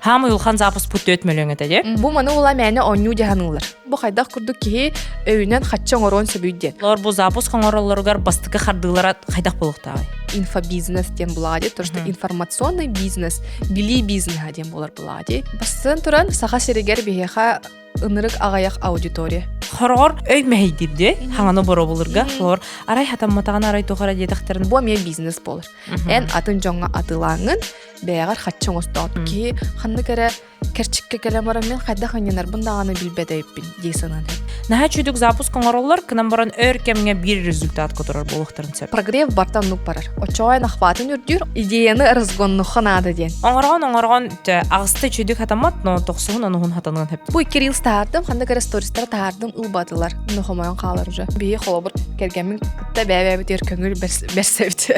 Хаамай улахан запуспут 4 мөлөҥ этэ дии. Бу маны ула мээнэ оонньуу дьаһаныылар. Бу хайдах курдук киһи өйүнэн хаччы оҥоруон сөбүй диэн. Олор бу запуск оҥороллоругар бастакы хардыылара хайдах буолуохтааҕый? Инфобизнес диэн булаа дии, то что информационный бизнес, билии бизнеһа диэн буолар булаа дии. Бастатан туран, Саха сиригэр биһиэхэ ынырык аҕыйах аудитория. Хороҕор өй мэһэйдиир дии, хаҥаны боробулурга. Холор арай хатамматаҕына арай туох эрэ диэтэхтэрин. Бу эмиэ бизнес буолар. Эн атын дьоҥҥо атыылааҥҥын, бэйэҕэр хаччы оҥостоот киһи ханнык эрэ кэрчиккэ кэлэн баран мин хайдах анньынарбын даҕаны билбэт эбиппин дии санаан Наһаа чүйдүк запуск оҥороллор, кынан баран өр кэмҥэ биир результат которор буолуохтарын сөп. Прогрев барта оннук барар. Оччоҕо охватын үрдүүр, идеяны разгоннухха наада диэн. Оҥорон оҥорон аҕыста чүйдүк хатаммат, но тохсуһун онуһун хатаныан сөп. Бу икки рилс таһаардым, ханнык эрэ стористары таһаардым ылбатылар. Ну хомойон хаалар уже. Биһи холобур кэргэммин кытта бэйэ-бэйэбитигэр көҥүл бэрсэбит.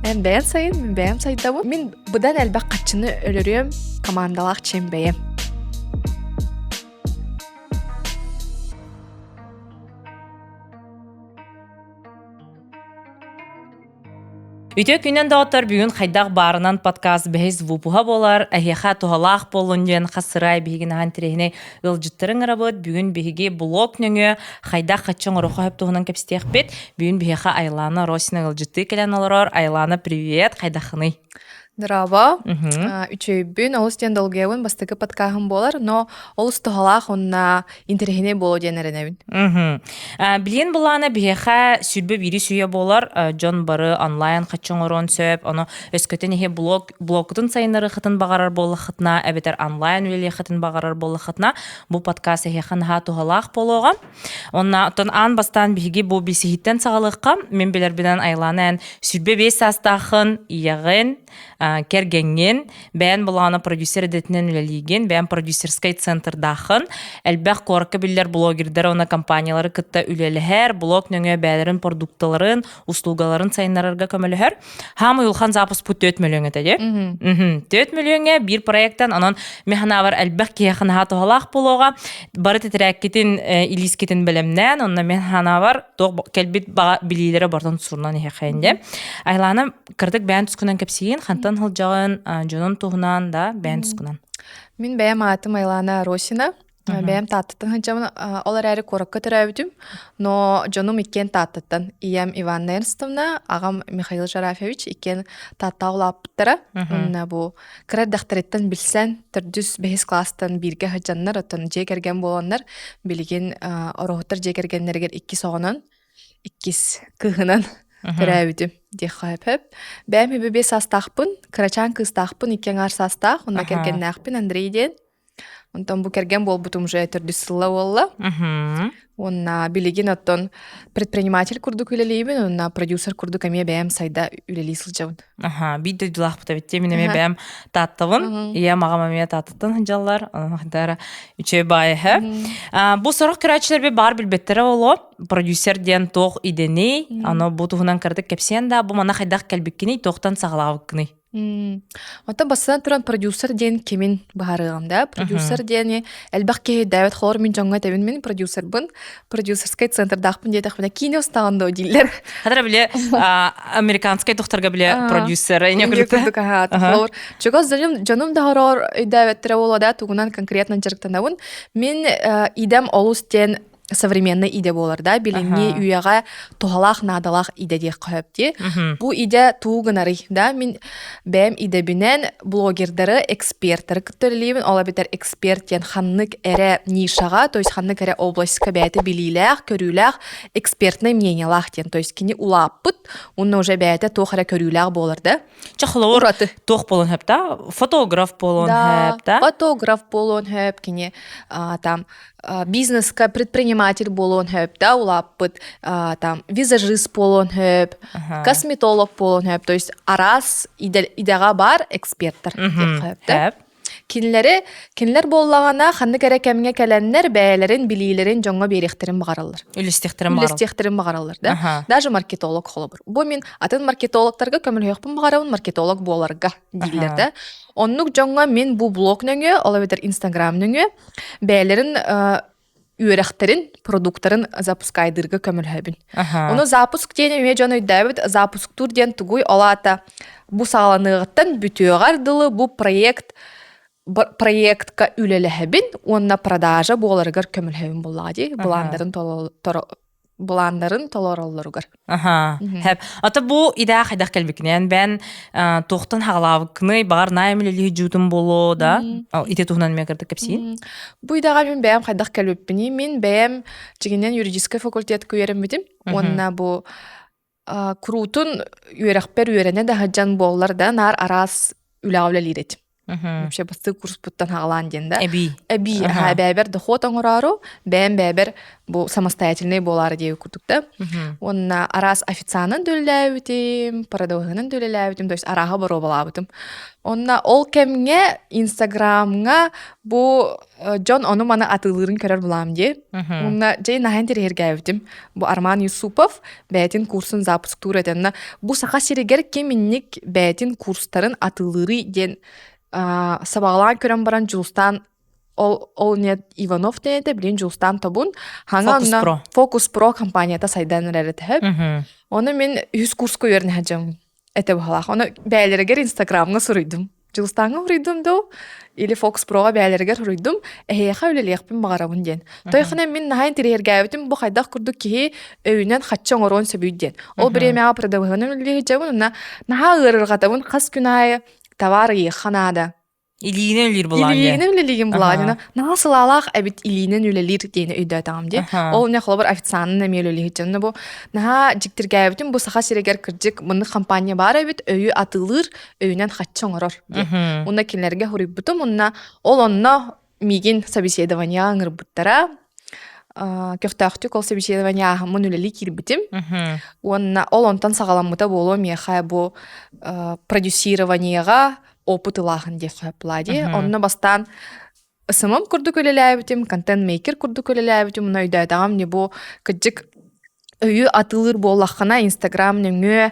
Эн бэйэн сайын, мин бэйэм сайдабын. Мин быдан элбэх хаччыны өлөрүөм, командалаах чем бэйэм. Үтүө күнэн доҕоттор бүгүн хайдах баарынан подкаст бэһис выпуһа буолар, эһиэхэ туһалаах буоллун диэн хас сырай биһигин ахан тирэһинэй ыалдьыттарын ырабыт. Бүгүн биһиги блог нөҥүө хайдах хаччы оҥоруохха сөп туһунан кэпсэтиэхпит. Бүгүн биһиэхэ Айлана Росина ыалдьыттыы кэлэн олорор. Айлана, привет! Хайдаххыный? Здорово. Үчүөйбүн, олус диэн долгуйабын, бастакы подкаһым буолар, но олус туһалаах уонна интэриэһинэй буолуо диэн эрэнэбин. Билиэн былаана биһиэхэ сүрбэ биири сүүйэ буолар. Дьон бары онлайн хаччы оҥоруон сөп. Ону өскөтүн иһи блог блогкутун сайыннарыаххытын баҕарар буоллаххытына, эбэтэр онлайн үлэлиэххитин баҕарар буоллаххытына, бу подкаст эһиэхэ наһаа туһалаах буолуоҕа. Онна оттон аан бастаан биһиги бу билсиһиттэн саҕалыахха. Мин билэрбинэн Айлаана эн 25 саастааххын, ийэҕин, кэргэҥҥин, бэйэн былаана продюсер идэтинэн үлэлиигин, бэйэн продюсерскай центрдааххын, элбэх куоракка биллэр блогердары уонна компаниялары кытта үлэлэһэр, блог нөҥүө бэйэлэрин продукталарын, услугаларын сайыннарарга көмөлөһөр. Хаамай улахан запуспут 4 мөлүөҥ этэ дии. 4 мөлүөҥҥэ биир проекттан онон механавар элбэх киһиэхэ наһаа туһалаах буолуоҕа. Бары тэтэрээккитин, илиискитин бэлэмнээн, онно механавар туох кэлбит баҕа билиилэрэ бартан сурунан иһэхэйин дии. Айлаана кыратык бэйэн тускунан кэпсиин, хантан сылдьаҕын, дьонун туһунан да бэйэн тускунан. Мин бэйэм аатым Айлана Росина. Бэйэм Тааттаттан сылдьабын, ол эрээри куоракка төрөөбүтүм, но дьонум иккиэн Тааттаттан. Ийэм Иванна Эрнстовна, аҕам Михаил Жарафьевич иккиэн Тааттаҕа улааппыттара. Уонна бу кыра эрдэхтэриттэн билсэн, төрдүс, бэһис кылаастан бииргэ сылдьаннар, оттон дьиэ кэргэн буоланнар, билигин Ороһуттар дьиэ кэргэннэригэр иккис оҕонон, иккис кыыһынан төрөөбүтүм диэххэ сөп. Бэйэм үбү биэс саастаахпын, кырачаан кыыстаахпын, икки аҥаар саастаах, уонна кэргэннээхпин Андрей диэн. Онтон бу кэргэн буолбутум уже төрдүс сылла буолла. Уонна билигин оттон предприниматель курдук үлэлиибин, уонна продюсер курдук эмиэ бэйэм сайда үлэлии сылдьабын. Аха, биир дойдулаахпыт эбит дии, мин эмиэ бэйэм Тааттабын, ийэм аҕам эмиэ Тааттаттан сылдьаллар, онон үчүгэй баайы Бу сорох көрөөччүлэр баар билбэттэрэ буолуо, продюсер диэн туох идэний, аны бу туһунан кыратык кэпсиэн да, бу манна хайдах кэлбиккиний, туохтан саҕалаабыккыный? Оттон бастатан туран продюсер диэн кимин быһаарыаҕым да. Продюсер диэни элбэх киһи өйдөөбөт холор мин дьоҥҥо этэбин мин продюсербын, продюсерскай центрдаахпын диэтэхпинэ киинэ устаҕын дуо дииллэр. Хатара биле американскай докторга биле продюсер не курдук холор чугас дьонум дьонум да хороор өйдөөбөттөрө буолуо да тугунан конкретно дьарыктанабын. Мин идэм олус диэн современный идэ буолар да билиҥҥи үйэҕэ туһалаах наадалаах идэ диэххэ сөп дии бу идэ туу гынарый да мин бэйэм идэбинэн блогердары эксперттары кытта үлэлиибин ол эбэтэр эксперт диэн ханнык эрэ нишаҕа то есть ханнык эрэ областька бэйэтэ билиилээх көрүүлээх экспертное мнениелаах диэн то есть кини улааппыт уонна уже бэйэтэ туох эрэ көрүүлээх буолар да Чэ холобур туох буолуон сөп да фотограф буолуон сөп да фотограф буолуон сөп кини там бизнеска предприниматель буолуон сөп да улааппыт там визажист буолуон сөп косметолог буолуон сөп то есть араас идэҕэ баар эксперттэр диэххэ сөп да кинилэри кинилэр буоллаҕына ханнык эрэ кэмҥэ кэлэннэр бэйэлэрин билиилэрин дьоҥҥо биэриэхтэрин баҕараллар үлэстиэхтэрин үлэстиэхтэрин баҕараллар да даже маркетолог холобур бу мин атын маркетологтарга көмөлөһүөхпүн баҕарабын маркетолог буоларга дииллэр да оннук дьоҥҥо мин бу блог нөҥүө ол эбэтэр инстаграм нөҥүө бэйэлэрин үөрэхтэрин, продуктарын запускайдыырга көмөлөһөбүн. Ону запуск диэн эмиэ дьон өйдөөбүт, запусктуур диэн тугуй, ол аата бу саҕаланыаҕыттан бүтүөҕэр дылы бу проект проектка үлэлэһэбин уонна продажа буоларыгар көмөлөһөбүн буоллаҕа дии былааннарын былааннарын толороллоругар. Аха. Хэп. Ата бу идаа хайдах кэлбикинэн бэн туохтан хагалаабыккыный баҕар наайым үлэлиһи жуутун болоо да ити туһунан эмиэ кырдык кэпсиин. Бу идэҕэ мин бэйэм хайдах кэлбиппиний мин бэйэм дьиҥинэн юридическай факультетка үөрэммитим уонна бу куруутун үөрэхпэр үөрэнэ да сылдьан буоллар да наар араас үлэҕэ үлэлиир этим. Вообще бастыы курспуттан хаҕалаан диэн да. Эбии. Эбии. Бэйэбэр дохуот оҥороору, бэйэм бэйэбэр бу самостоятельный буолаары диэби курдук да. Уонна араас официанын да үлэлээбитим, продаваһынан да үлэлээбитим, то есть арааһы боруобалаабытым. Онно ол кэмҥэ Инстаграмҥа бу дьон ону-маны атыылыырын көрөр булаам дии. Уонна дьэ наһаа интэриэһиргээбитим. Бу Арман Юсупов бэйэтин курсун запусктуур этэнна бу Саха сиригэр ким инник бэйэтин курстарын атыылыырый диэн сабаҕалаан көрөн баран Дьулустаан ол ол не Иванов диэн этэ билин Дьулустаан тобун хаҥа Фокус Про Фокус Про компанията сайдан эрэр этэ. Ону мин үһүс курска үөрэнэ сылдьабын этэ быһалаах. Ону бэйэлэригэр Инстаграмҥа суруйдум. Дьылыстааҥҥа суруйдум дуу или Fox Pro-ҕа бэйэлэригэр суруйдум. Эһиэхэ үлэлиэхпин баҕарабын диэн. Тойхуна мин наһаа интэриэһиргээбитим бу хайдах курдук киһи өйүнэн хаччы оҥоруон сөбүй диэн. Ол бириэмэҕэ продаваһынан үлэлии сылдьабын уонна наһаа ыарырҕатабын хас күн аайы товар ыйыахха наада. Илиинэн үлэлиир булаан Илиинэн үлэлиигин булаан. Наһаа сылаалаах эбит илиинэн үлэлиир диэни өйдөөтөҕүм дии. Ол не холобур официанын эмиэ үлэлиир дьонно бу наһаа дьиктиргээбитим бу Саха сиригэр кырдьык мыннык компания баар эбит өйү атыылыыр өйүнэн хаччы оҥорор диэн. Уонна кинилэргэ хоруйбутум уонна ол онно миигин собеседованиеҕа ыҥырбыттара. Көхтөөхтүк ол собеседование ааһаммын үлэлии киирбитим. Уонна ол онтон саҕаламмыта буолуо миэхэ бу продюсированиеҕа опыт ылааһын диэххэ сөп дии. Онно бастаан СММ курдук үлэлээбитим, контент-мейкер курдук үлэлээбитим, уна өйдөөтөҕүм не бу кырдьык өйү атыылыыр буоллаххына Инстаграм нөҥүө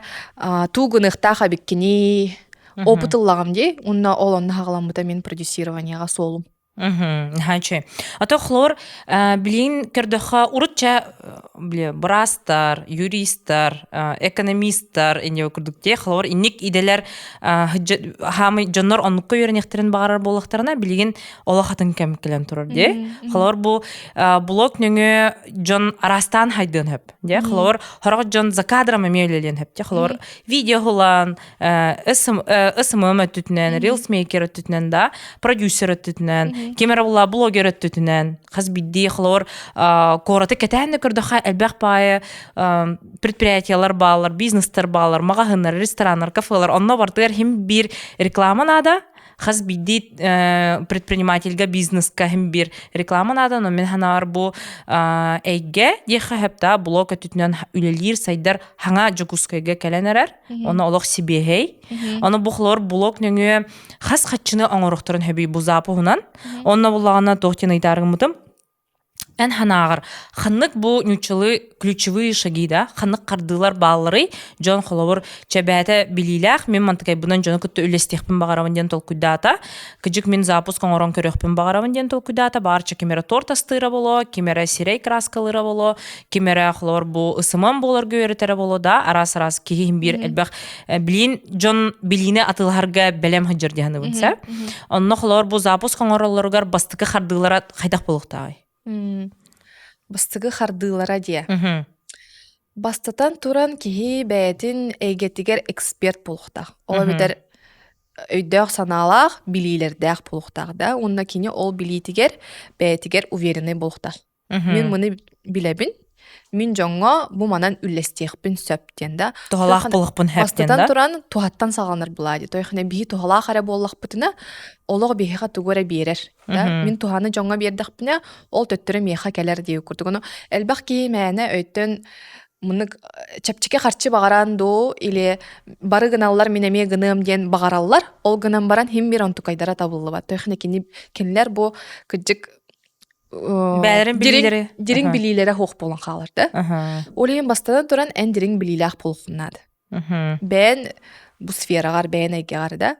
туу гыныахтаах эбиккиний опыт ыллаҕым дии. Уонна ол онно хаҕаламмыта мин продюсированиеҕа суолум. Наһаа үчүгэй. А то хлор билигин көрдөххө урут чэ били быраастар, юристар, экономистар инньэ курдук дии хлор инник идэлэр хаамый дьоннор оннукка үөрэниэхтэрин баҕарар буоллахтарына билигин олох атын кэм кэлэн турар дии. Хлор бу блог нөҥүө дьон араастаан хайдыан хөп. Дии хлор хорох дьон за кадром эмиэ үлэлиэн хөп. Дии хлор видео хулан СММ өттүтүнэн, рилсмейкер өттүтүнэн да, продюсер өттүтүнэн, ким эрэ була блогер өттүтүнэн, хас биирдии холобур куораты кэтээн да көрдөххө элбэх баайы предприятиялар бааллар, бизнестер бааллар, маҕаһыыннар, рестораннар, кафелар, онно бартыгар хим биир реклама наада, хас биирдии предпринимательга, бизнеска хим биир реклама наада, но мин санаабар бу эйгэ диэххэ сөп да, блог өттүтүнэн үлэлиир, сайдар хаҥа Дьокуускайга кэлэн эрэр, Ону олох сибиэһэй. Ону бу хлор блок нөҥүө хас хаччыны оҥорохторун хөбүй бу запуһунан. Онно буллаҕына туох диэн ыйытааргыммытым. Эн ханааҕар ханнык бу ньуччалыы ключевые шаги да ханнык хардыылар баалларый дьон холобур чэбээтэ билиилээх мин мантыкайбынан дьону кытта үллэстиэхпин баҕарабын диэн толкуйдаата кыдьык мин запуск оҥорон көрүөхпүн баҕарабын диэн толкуйдаата баарча ким эрэ торт астыыра боло ким эрэ сирэй краскалыыра боло ким эрэ холобур бу ысыман буоларга үөрэтэрэ буолуо да араас-араас киһи иһин биир элбэх билиин дьон билиини атыылаһарга бэлэм сылдьар дии саныыбын сэ онно холобур бу запуск оҥороллоругар бастакы хардыылара хайдах буолуохтааҕый Бастакы хардыылара диэ. Бастатан туран киһи бэйэтин эйгэтигэр эксперт буолуохтаах. Ол эбэтэр өйдөөх-санаалаах, билиилэрдээх буолуохтаах да. Уонна кини ол билиитигэр бэйэтигэр уверенный буолуохтаах. Мин маны билэбин, мин дьоҥҥо бу манан үллэстиэхпин сөп диэн да. Туһалаах буолуохпун сөп диэн да. Бастатан туран туһаттан саҕаланар былаа дии. Тойхина биһи туһалаах эрэ буоллахпытына, олох биһиэхэ тугу эрэ биэрэр. Да? Мин туһаны дьоҥҥо биэрдэхпинэ, ол төттөрү миэхэ кэлэр диэбит курдук. Ону элбэх киһи мээнэ өйтөн муннук чэпчэки харчы баҕаран дуу или бары гыналлар мин эмиэ гыныам диэн баҕараллар. Ол гынан баран хим бир онтукайдара табыллыбат. Тойхина кини кинилэр бу кырдьык Бээлэрин билиилэри. Дириҥ билиилэрэ суох буолан хаалар да. Ол иһин бастатан туран эн дириҥ билиилээх буолуоххун наада. Бэйэн бу сфераҕар, бэйэн эйгэҕэр да.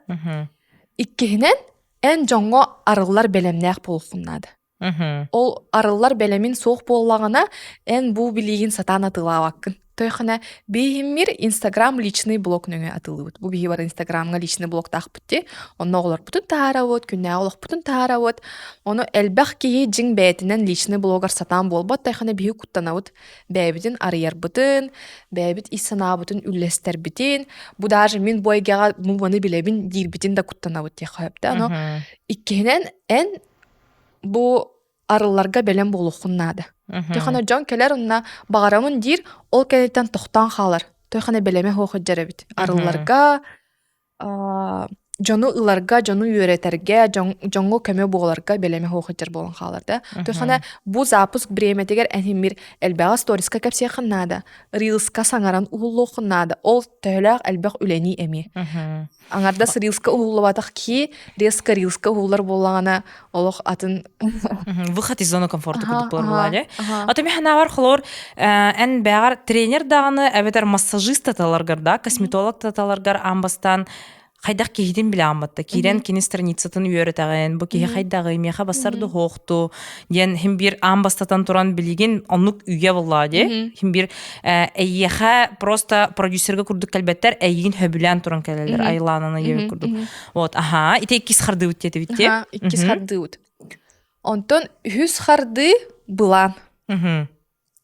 Иккиһинэн, эн дьоҥҥо арыллар бэлэмнээх буолуоххун наада. Ол арыллар бэлэмин суох буоллаҕына, эн бу билиигин сатаан атыылаабаккын. Тойхана биһиммир Инстаграм личный блог нөҥө атылыбыт. Бу биһи бар Инстаграмҥа личный блогтаахпыт дии. Онно оҕолорбутун таһаарабыт, күннээҕи олохпутун таһаарабыт. Ону элбэх киһи дьиҥ бэйэтинэн личный блогар сатаан буолбат. Тойхана биһи куттанабыт. Бэйэбитин арыйарбытын, бэйэбит ис санаабытын үллэстэрбитин, бу даже мин бу эйгэҕэ бу маны билэбин диирбитин да куттанабыт диэххэ сөп да. Ону иккиһинэн эн бу арылларга бэлэм буолуоххун наада. Тойхана дьон кэлэр онно баҕарамын диир, ол кэнниттэн тохтоон хаалар. Тойхана бэлэмэ суох сылдьар эбит. Арылларга, дьону ыларга, дьону үөрэтэргэ, дьоҥҥо көмө буоларга бэлэмэ суох сылдьар буолан хаалар да. Тойхана бу запуск бириэмэтигэр эн иһиммир элбэҕи сториска кэпсиэххин наада, рилска саҥаран уһуллуоххун наада. Ол төһөлөөх элбэх үлэни эмиэ. Аҥардас рилска уһуллубатах киһи резко рилска уһуллар буоллаҕына олох атын выход из зоны комфорта курдук буолар буолаа дии. Ото мин санаабар холобур эн бэҕэр тренер даҕаны эбэтэр массажист таталаргар да косметолог таталаргар аан бастаан хайдах киһитин билэҕин батта киирэн кини страницатын үөрэтэҕин бу киһи хайдаҕый миэхэ бассар дуһуохту диэн хим биир аан бастатан туран билигин оннук үйэ буоллаа дии хим биир эйиэхэ просто продюсерга курдук кэлбэттэр эйигин хөбүлээн туран кэлэллэр Айлананы диэбит курдук вот аха ити иккис хардыыбыт диэтибит дии иккис хардыыбыт онтон үһүс хардыы былаан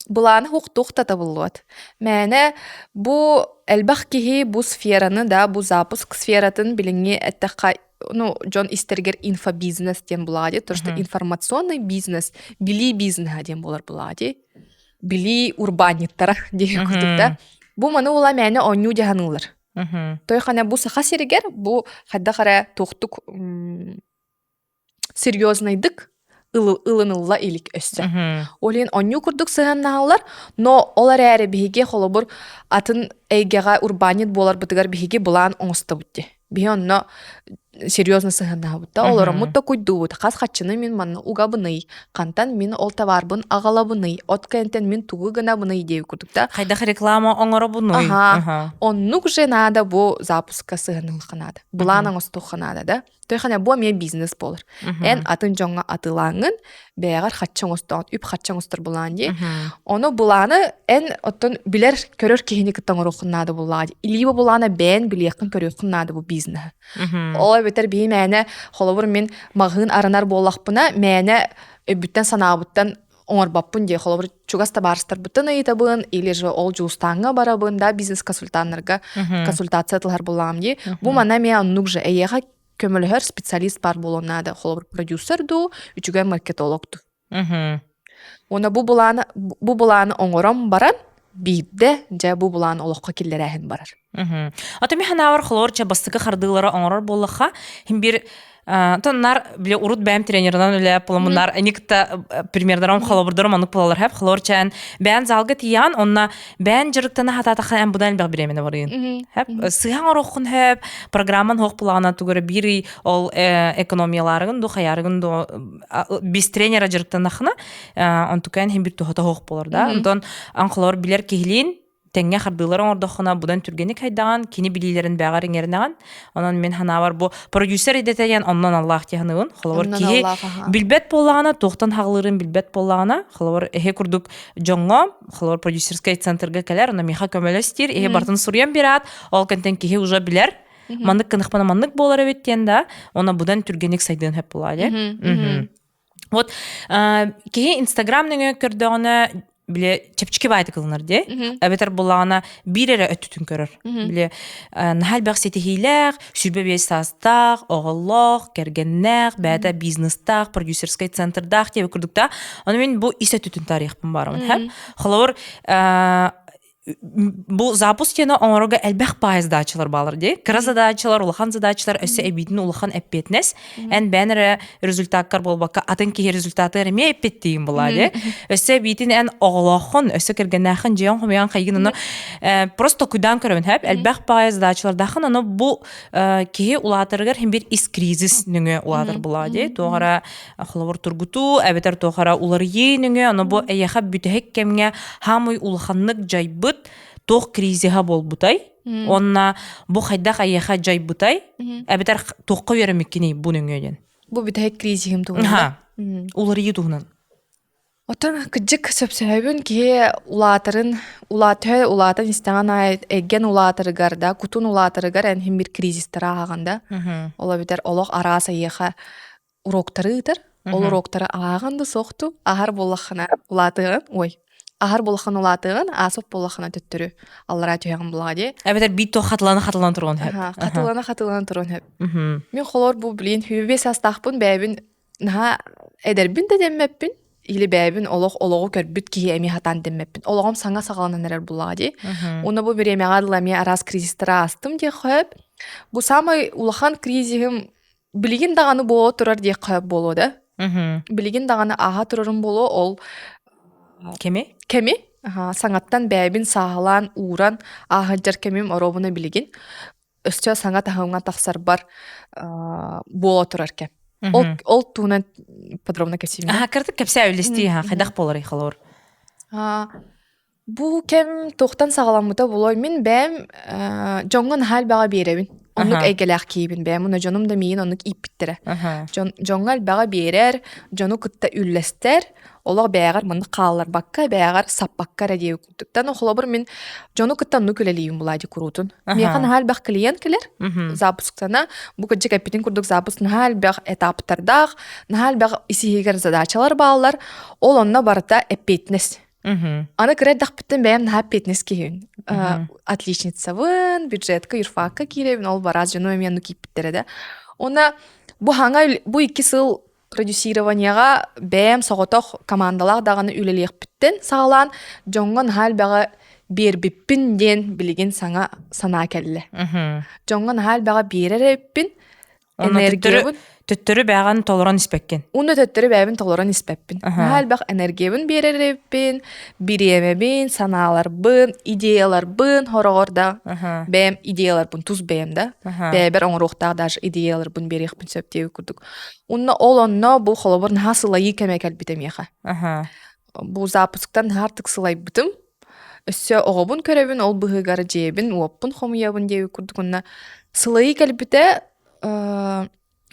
былааны хуктух да табыллыбат мээнэ бу элбэх киһи бу сфераны да бу запуск сфератын билиҥҥи эттэххэ ну, дьон истэригэр инфобизнес диэн булаа дии, то что информационный бизнес, билии бизнеһа диэн буолар булаа дии. Билии урбаанньыттара диэн курдук да. Бу маны ула мээнэ оонньуу дьаһаныылар. Тойхана бу саха сиригэр бу хайдах эрэ туохтук серьезнайдык ылынылла илик өссө. Ол иһин онньуу курдук сыһыаннаһаллар, но ол эрээри биһиги холобур атын эйгэҕэ урбаанньыт буоларбытыгар биһиги былаан оҥостобут дии. Биһи онно серьезно сыһыаннаһабыт да, олороммут да куйдуубут. Хас хаччыны мин манна угабыный, хантан мин ол товарбын аҕалабыный, от кэнтэн мин тугу гынабыный диэбит курдук да. Хайдах реклама оҥоробунуй? Аха. Оннук же надо бу запуска сыһыанныахха наада. Былаан оҥостуохха наада да. Тойхана бу эмиэ бизнес буолар. Эн атын дьоҥҥо атыылааҥҥын, бэйэҕэр хаччы оҥостоон, үп хаччы оҥостор былаан дии. Ону былааны эн оттон билэр, көрөр киһини кытта оҥоруоххун наада буллаҕа дии. Либо былаана бэйэн билиэххин, көрүөххүн наада бу бизнеһы. Ол эбэтэр биһи мээнэ, холобур мин маҕаһыын арынар буоллахпына, мээнэ өйбүттэн санаабыттан оҥорбоппун дии. Холобур, чугас табаарыстарбыттан ыйытабын, или же ол Дьулустааҥҥа барабын, да, бизнес-консультаннарга консультация тылһар буоллаҕым дии. Бу манна эмиэ оннук же эйиэхэ көмөлөһөр специалист баар буолуон наада. Холобур, продюсер дуу, үчүгэй маркетолог дуу. Уонна бу былааны, бу былааны оҥорон баран, биирдэ дьэ бу былаан олоххо киллэрээһин барар. Ото ми ханаабар холоор ча бастакы хардыылары оҥорор буоллахха, хим бир тоннар биле урут бэйэм тренерынан үлэ буламмыннар эни кытта примердарым холобурдарым оннук буолалар хэп холоор чээн бэйэн залга тиийэн онна бэйэн дьарыктана хатаатахха эн будан элбэх бириэмэни барыйын хэп сыһан оруоххун хэп программан хоох булаҕына тугура биир ый ол экономиялаарыгын ду хайаарыгын ду без тренера дьарыктанахына онтукан хим бир туһата хоох болор да онтон ан холоор билер киһилиин тэҥҥэ хардыылар оҥордоххуна будан түргэнник хайдаҕан кини билиилэрин бэҕэр иҥэринэҕин онон мин ханаабар бу продюсер идэтэ диэн оннон аллаах дии саныыбын холобур киһи билбэт буоллаҕына туохтан хаҕылыырын билбэт буоллаҕына холобур эһи курдук дьоҥҥо холобур продюсерскай центрга кэлэр онно миэхэ көмөлөс диир эһи барытын суруйан биэрэт ол кэнтэн киһи уже билэр маннык гынахпына маннык буолар эбит диэн да онно будан түргэнник сайдыан сөп буолаа дии Вот киһи Инстаграм нөҥүө көрдөҕүнэ бile чэпчэки баайдык ылынар дии. Эбэтэр буллаҕына биир эрэ өттүтүн көрөр. Бile наһаа элбэх ситиһиилээх, 25 саастаах, оҕолоох, кэргэннээх, бэйэтэ бизнестаах, продюсерскай центрдаах диэбит курдук да. Ону мин бу ис өттүтүн таарыйахпын баарымын. Хэп. Холобур, бу запуск диэни оҥорорго элбэх баай задачалар баалар дии. Кыра задачалар, улахан задачалар, өссө эбиитин улахан эппиэтинэс. Эн бэйэн эрэ результаккар буолбакка, атын киһи результаты эмиэ эппиэттиигин буолаа дии. Өссө эбиитин эн оҕолооххун, өссө кэргэннээххин, дьиэҕин хомуйан хайгын, ону просто куйдаан көрөбүн хэп. Элбэх баай задачалардааххын, ону бу киһи улаатарыгар хин бир ис кризис нөҥүө улаатар буолаа дии. Туох эрэ холобур тургутуу эбэтэр туох эрэ уларыйыы нөҥүө ону бу эйиэхэ бүтэһик кэмҥэ хаамый улаханнык дьайбыт туох кризиһа буолбутай уонна бу хайдах эйиэхэ дьайбытай эбэтэр туохха үөрэммиккиний бу нөҥүө диэн бу бүтэһик кризиһим туһунан уларыйыы туһунан. Оттон кырдьык сөпсөһөбүн киһи улаатарын улаатыһа улаатан истэҕин аайы эйгэн улаатарыгар да кутун улаатарыгар эн иһин биир кризистары ааҕан да ол эбэтэр олох араас эйиэхэ уроктары ыытар ол уроктары ааҕан да суохту аһар буоллаххына улаатыаҕын ой аһар буоллаххына улаатыаҕын аасып буоллаххына төттөрү аллараа түһэҕин булаҕа дии Эбэтэр биир туох хатылана хатылана туруон сөп. Хатылана хатылана туруон сөп. Мин холор бу блин 25 саастаахпын бэйэбин наһаа эдэрбин да дэммэппин или бэйэбин олох олоҕу көрбүт киһи эмиэ сатаан дэммэппин. Олоҕум саҥа саҕаланан эрэр буллаҕа дии. Уонна бу бириэмэҕэ дылы эмиэ араас кризистары аастым диэххэ сөп. Бу саамай улахан кризиһым билигин даҕаны буола турар диэххэ сөп буолуо да. Билигин даҕаны ааһа турарым буолуо ол Кими? Кэми саҥаттан бэйэбин сааһылаан ууран ааһыдьар кэмим оруобуна билигин өссө саҥа таһымҥа тахсарбар буола турар кэм. Ол ол туһунан подробно кэпсиим. Аха, кырдык кэпсээ үллэстии ха, хайдах буоларый холобур? Бу кэм туохтан саҕаламмыта буолуой? Мин бэйэм дьоҥҥо наһаа элбэҕи биэрэбин. Оннук эйгэлээх киһибин бэйэм. Уонна дьонум да миигин оннук ииппиттэрэ. Дьон, дьоҥҥо элбэҕи биэрэр, дьону кытта үллэстэр, олох бэйэҕэр маннык хаалларбакка, бэйэҕэр саппакка эрэ диэбит курдуктан. Холобур, мин дьону кытта оннук үлэлиибин булаадьы куруутун. Миэхэ наһаа элбэх клиент кэлэр, запусктана. Бу кырдьык эппитин курдук запуск наһаа элбэх этаптардаах, наһаа элбэх ис-иһигэр задачалар бааллар. Ол онно барыта эппиэтинэс. Аны кыра эрдэхпиттэн бэйэм наһаа эппиэтинэс киһибин. Отличницабын, бюджетка, юрфакка киирэбин, ол бараас дьону эмиэ оннук ииппиттэрэ да. Уонна бу хаҥа бу икки сыл продюсированиеҕа бэйэм соҕотох командалаах даҕаны үлэлиэхпиттэн саҕалаан дьоҥҥо наһаа элбэҕи биэрбиппин диэн билигин саҥа санаа кэллэ. Дьоҥҥо наһаа элбэҕи биэрэр эбиппин, энергиябын төттөрү бэйэҕин толорон испэккин. Уонна төттөрү бэйэбин толорон испэппин. Наһаа элбэх энергиябын биэрэр эбиппин, бириэмэбин, санааларбын, идеяларбын хороҕор да бэйэм идеяларбын тус бэйэм да бэйэбэр оҥоруохтаах даже идеяларбын биэриэхпин сөп диэбит курдук. Уонна ол онно бу холобур наһаа сылайыы кэмэ кэлбитэ миэхэ. Бу запусктан наһаа артык сылайбытым. Өссө оҕобун көрөбүн, ол быһыыгар дьиэбин, уоппун хомуйабын диэбит курдук уонна сылайыы кэлбитэ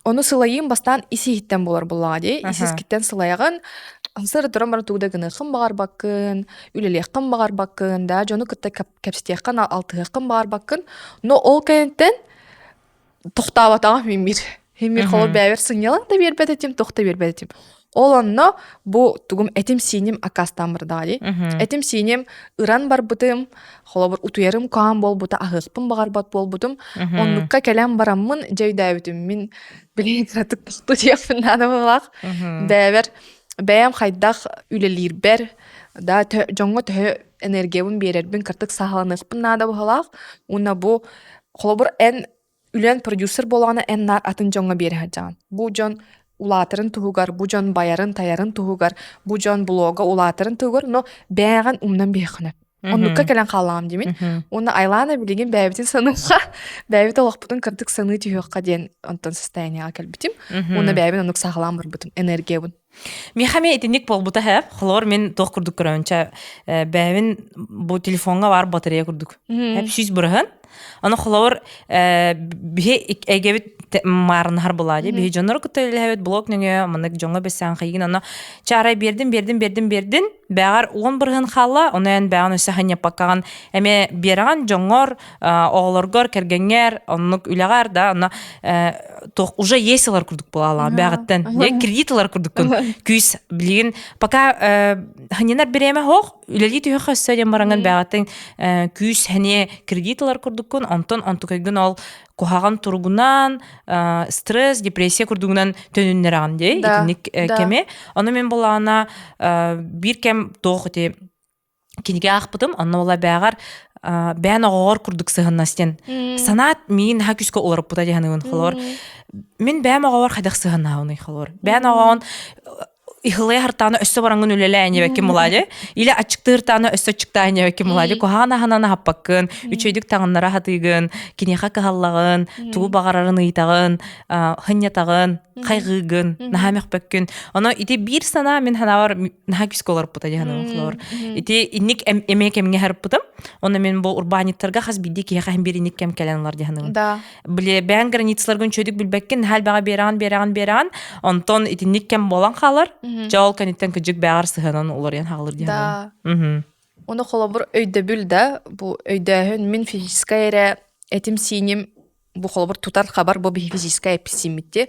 ону сылайыым бастаан ис-иһиттэн буолар буоллаҕа дии. Ис-искиттэн сылайаҕын, сыры туран баран тугу да гыныаххын баҕарбаккын, үлэлиэххин баҕарбаккын, да дьону кытта кэпсэтиэххин, алтыһыаххын баҕарбаккын. Но ол кэнниттэн тохтообатаҕым мин биир. Мин биир холобур бэйэбэр сынньалаҥ да биэрбэт этим, туох да биэрбэт этим. Ол онно бу тугум этим-сииним аккаастаан бардаҕа дии. Этим-сииним ыран барбытым, холобур утуйарым куһаҕан буолбута, аһыахпын баҕарбат буолбутум. Оннукка кэлэн бараммын дьэ өйдөөбүтүм. Мин билигин кыратык тохтуу диэхпин наада быһыылаах. Бэйэбэр бэйэм хайдах үлэлиирбэр, да дьоҥҥо төһө энергиябын биэрэрбин кырдьык сааһыланыахпын наада быһыылаах. Уонна бу холобур эн үлэн продюсер буоллаҕына эн наар атын дьоҥҥо биэрэ сылдьаҕын. Бу дьон улаатарын туһугар, бу дьон байарын-тайарын туһугар, бу дьон блога улаатарын туһугар, но бэйэҕин умнан биэххинэ. Оннукка кэлэн хааллаҕым диибин. Уонна Айлаана билигин бэйэбитин саныахха, бэйэбит олохпутун кырдык саныы түһүөххэ диэн онтон состояниеҕа кэлбитим. Уонна бэйэбин оннук саҕалаан барбытым, энергиябын. Миэхэ эмиэ итинник буолбута һэ. Холобур, мин туох курдук көрөбүн, бэйэбин бу телефоҥҥа баар батарея курдук. Хэп сүүс бырыһын. Аны холобур, биһи эйгэбит маарыннаһар буолаа дии. Биһи дьоннору кытта үлэлэһэбит блог нөҥүө, маннык дьоҥҥо бэссээн хайыгын аны чаарай биэрдин, биэрдин, биэрдин, биэрдин. Бэҕэр 10 бырыһын хаалла, ону эн бэҕин өссө ханньаппаккаҕын эмиэ биэрэҕин дьоҥҥор, оҕолоргор, кэргэҥҥэр, оннук үлэҕэр да, онно туох уже есть ылар курдук буолаалаҕа бэҕиттэн кредит ылар курдуккун күүс билигин пока ханньанар бириэмэ хоох үлэлии түһүөххэ өссө диэн бараҥҥын бэҕиттэн күүс хэниэ кредит ылар курдуккун онтон онтукайгын ол куһаҕан туругунан стресс депрессия курдугунан төнүннэрэҕин дии итинник кэми ону мин булаана биир кэм туох ити кинигэ аахпытым онно була бээҕэр бээн оҕоҕор курдук сыһыннас диэн санаат миигин наһаа күүскэ уларыппыта дии саныыбын холобур мин бэйэм оҕобор хайдах сыһыннаабыный холобур бэйэн оҕоҕун иһылыйа хартаана өссө бараҥҥын үлэлээ диэбэккин буолаа или аччыктыыртаана өссө аччыктаа диэбэккин буолаа куһаҕан аһынан аһаппаккын үчүгэйдик таҥыннара сатыыгын киниэхэ кыһаллаҕын тугу баҕарарын ыйытаҕын хынньатаҕын хайҕыыгын, наһаа мөхпөккүн. Оно ити биир санаа мин ханаабар наһаа күүскэ олорпута дии саныыбын холобур. Ити инник эмиэ кэмҥэ харыппытым. Онно мин бу урбаанньыттарга хас биирдии киһиэхэ иһин биир инник кэм кэлэн ылар дии саныыбын. Да. Били бэйэҥ границаларгын чөдүк билбэккин, наһаа элбэҕи биэрэҕин, биэрэҕин, биэрэҕин. Онтон итинник кэм буолан хаалар. Дьэ ол кэнниттэн кыдьык бэҕэр сыһыанан уларыйан хаалыр дии Да. саныыбын. Ону холобур өйдөбүл да, бу өйдөөһүн мин физическай эрэ этим-сииним бу холобур тутар хабар бу биһи физическай эппит-сииммит дии.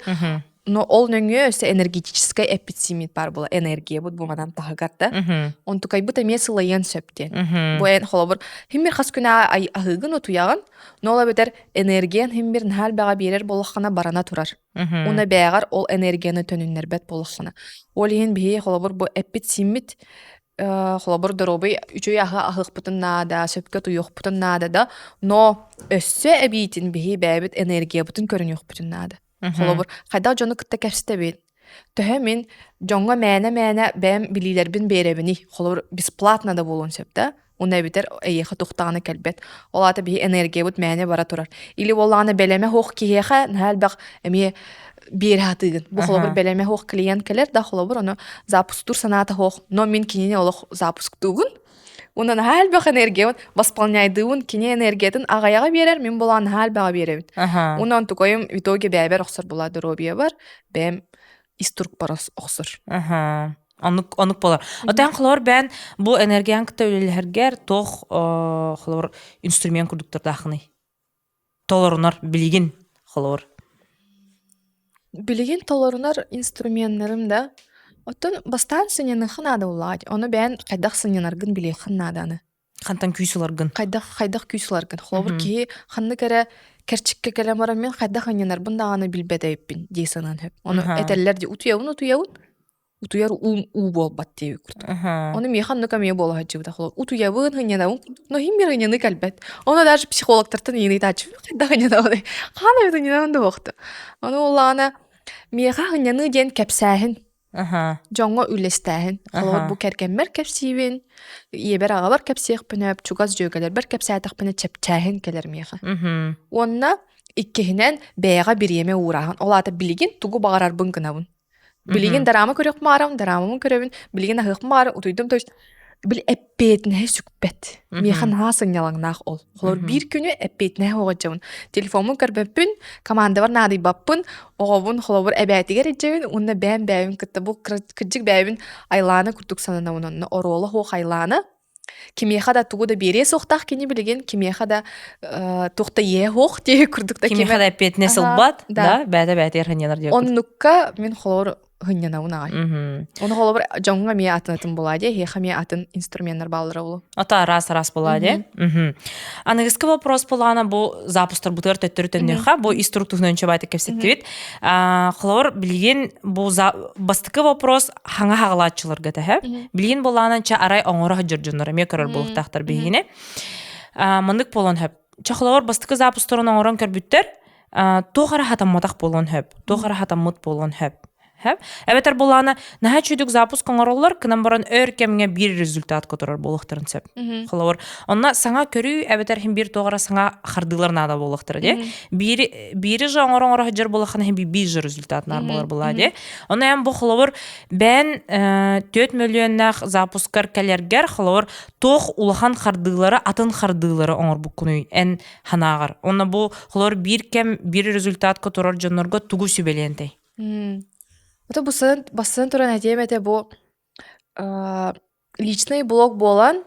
Но ол нөҥүө өссө энергетическай эппит-сииммит баар була энергиябыт бу манан таһыгар да. Онтукайбыт эмиэ сылайыан сөп диэн. Бу эн холобур химмир хас күн аһыыгын утуйаҕын, но ол эбэтэр энергиян химмир наһаа элбэҕи биэрэр буоллаххына барана турар. Уна бээҕэр ол энергияны төнүннэрбэт буоллаххына. Ол иһин биһи холобур бу эппит-сииммит холобур доруобуй үчүгэй аһы аһыахпытын наада, сөпкө утуйуохпутун наада да, но өссө эбиитин биһи бэйэбит энергиябытын көрүнүөхпүтүн наада. Холобур, хайдах дьону кытта кэпсэтэбин? Төһө мин дьоҥҥо мээнэ-мээнэ бэйэм билиилэрбин биэрэбиний? Холобур, бесплатно да буолуон сөп да? Уна эбитэр эйиэхэ тухтаҕына кэлбэт. Ол аата биһи энергиябыт мээнэ бара турар. Или буоллаҕына бэлэмэ суох киһиэхэ наһаа элбэх эмиэ биэрэ сатыыгын. Бу холобур бэлэмэ суох клиент кэлэр да холобур ону запусктуур санаата суох. Но мин кинини олох запусктуубун. Уна наһаа элбэх энергиябын восполняйдыыбын кини энергиятын аҕайаҕа биэрэр, мин буолан наһаа элбэҕи биэрэбин. Уна онтукайым в итоге бэйэбэр охсор була доруобуйабар, бэйэм ис турукпар охсор. Оннук оннук буолар. Отон холобур бэйэн бу энергиян кытта үлэлэһэргэр туох холобур инструмент курдуктардаахыный? Толорунар билигин холобур. Билигин толорунар инструменнарым да оттон бастаан сынньаныахха наада буоллаҕа Ону бэйэн хайдах сынньанаргын билиэххин наада аны. Хантан күүс ыларгын. Хайдах хайдах күүс ыларгын. Холобур киһи ханнык эрэ кэрчиккэ кэлэн баран мин хайдах ынньанарбын даҕаны билбэт эбиппин дии санаан сөп. Ону этэллэр дии утуйабын утуйабын утуйар уум уу буолбат диэбит курдук. Ону миэхэ оннук эмиэ буола сылдьыбыта. Холобур утуйабын, ынньанабын курдук, но иһин биир ынньаныы кэлбэт. Ону даже психологтартан ыйын ыйытааччыбын хайдах ынньанабыный? Хаан эбит ынньанабын да буолуохта. Ону буоллаҕына миэхэ ынньаныы диэн кэпсээһин Дьоҥҥо үллэстээһин. Холобур, бу кэргэммэр кэпсиибин, ийэбэр-аҕабар кэпсиэхпин сөп, чугас дьүөгэлэрбэр кэпсээтэхпинэ чэпчээһин кэлэр миэхэ. Уонна иккиһинэн, бэйэҕэ бириэмэ уурааһын. Ол аата билигин тугу баҕарарбын гынабын. Билигин драмы көрүөхпүн баҕарабын, драмабын көрөбүн, билигин аһыахпын баҕарабын, утуйдум, то есть били эппиэтинэһи сүкпэт. Миэхэ наһаа сынньалаҥнаах ол. Холобур, биир күнү эппиэтинэһи оҕодьабын. Телефоммун көрбөппүн, командабар наадыйбаппын, оҕобун холобур эбээтигэр илдьэбин уонна бэйэм бэйэбин кытта бу кырдьык бэйэбин Айлаана курдук сананабын онно оруола суох Айлаана кимиэхэ да тугу да биэриэ суохтаах кини билигин кимиэхэ да туох да иэһэ суох диэки курдук да кимиэхэ да эппиэтинэс ылбат да бэйэтэ бэйэтигэр ханньанар диэки оннукка мин холобур хынньанабын аҕай. Ону холобур дьоҥҥо эмиэ атын атын буолаа дии, эһиэхэ эмиэ атын инструменнар бааллара буолуо. Ата араас-араас буолаа дии. Аныгыскы вопрос буолаана бу запустарбытыгар төттөрү төннүөххэ, бу ис турук туһунан чобаайта кэпсэттибит. Холобур, билигин бу бастакы вопрос хаҥа хаҕалааччыларга тэһэ. Билигин буолаанан ча арай оҥоро сылдьар дьоннор эмиэ көрөр буолуохтаахтар биһигини. Маннык буолуон сөп. Ча холобур бастакы запустарын оҥорон көрбүттэр, туох эрэ хатамматах буолуон сөп, туох эрэ хатаммыт буолуон сөп. Сөп. Эбэтэр булаана наһаа үчүгдүк запуск оҥороллор, кынан баран өр кэмҥэ биир результат которор буолуохтарын сөп. Холобур, онно саҥа көрүү эбэтэр иһин биир туох эрэ саҥа хардыылар наада буолуохтара дии. Биири биири же оҥоро оҥоро сылдьар буоллаххына иһин биир же результат наар буолар буолаа дии. Онно эн бу холобур бэйэн 4 мөлүйүөннээх запускар кэлэргэр холобур туох улахан хардыылары атын хардыылары оҥорбуккунуй эн санааҕар. Онно бу холобур биир кэм биир результатка турар дьоннорго тугу сүбэлиэн этэй? Ото бу бастан туран этиэм этэ бу личный блог буолан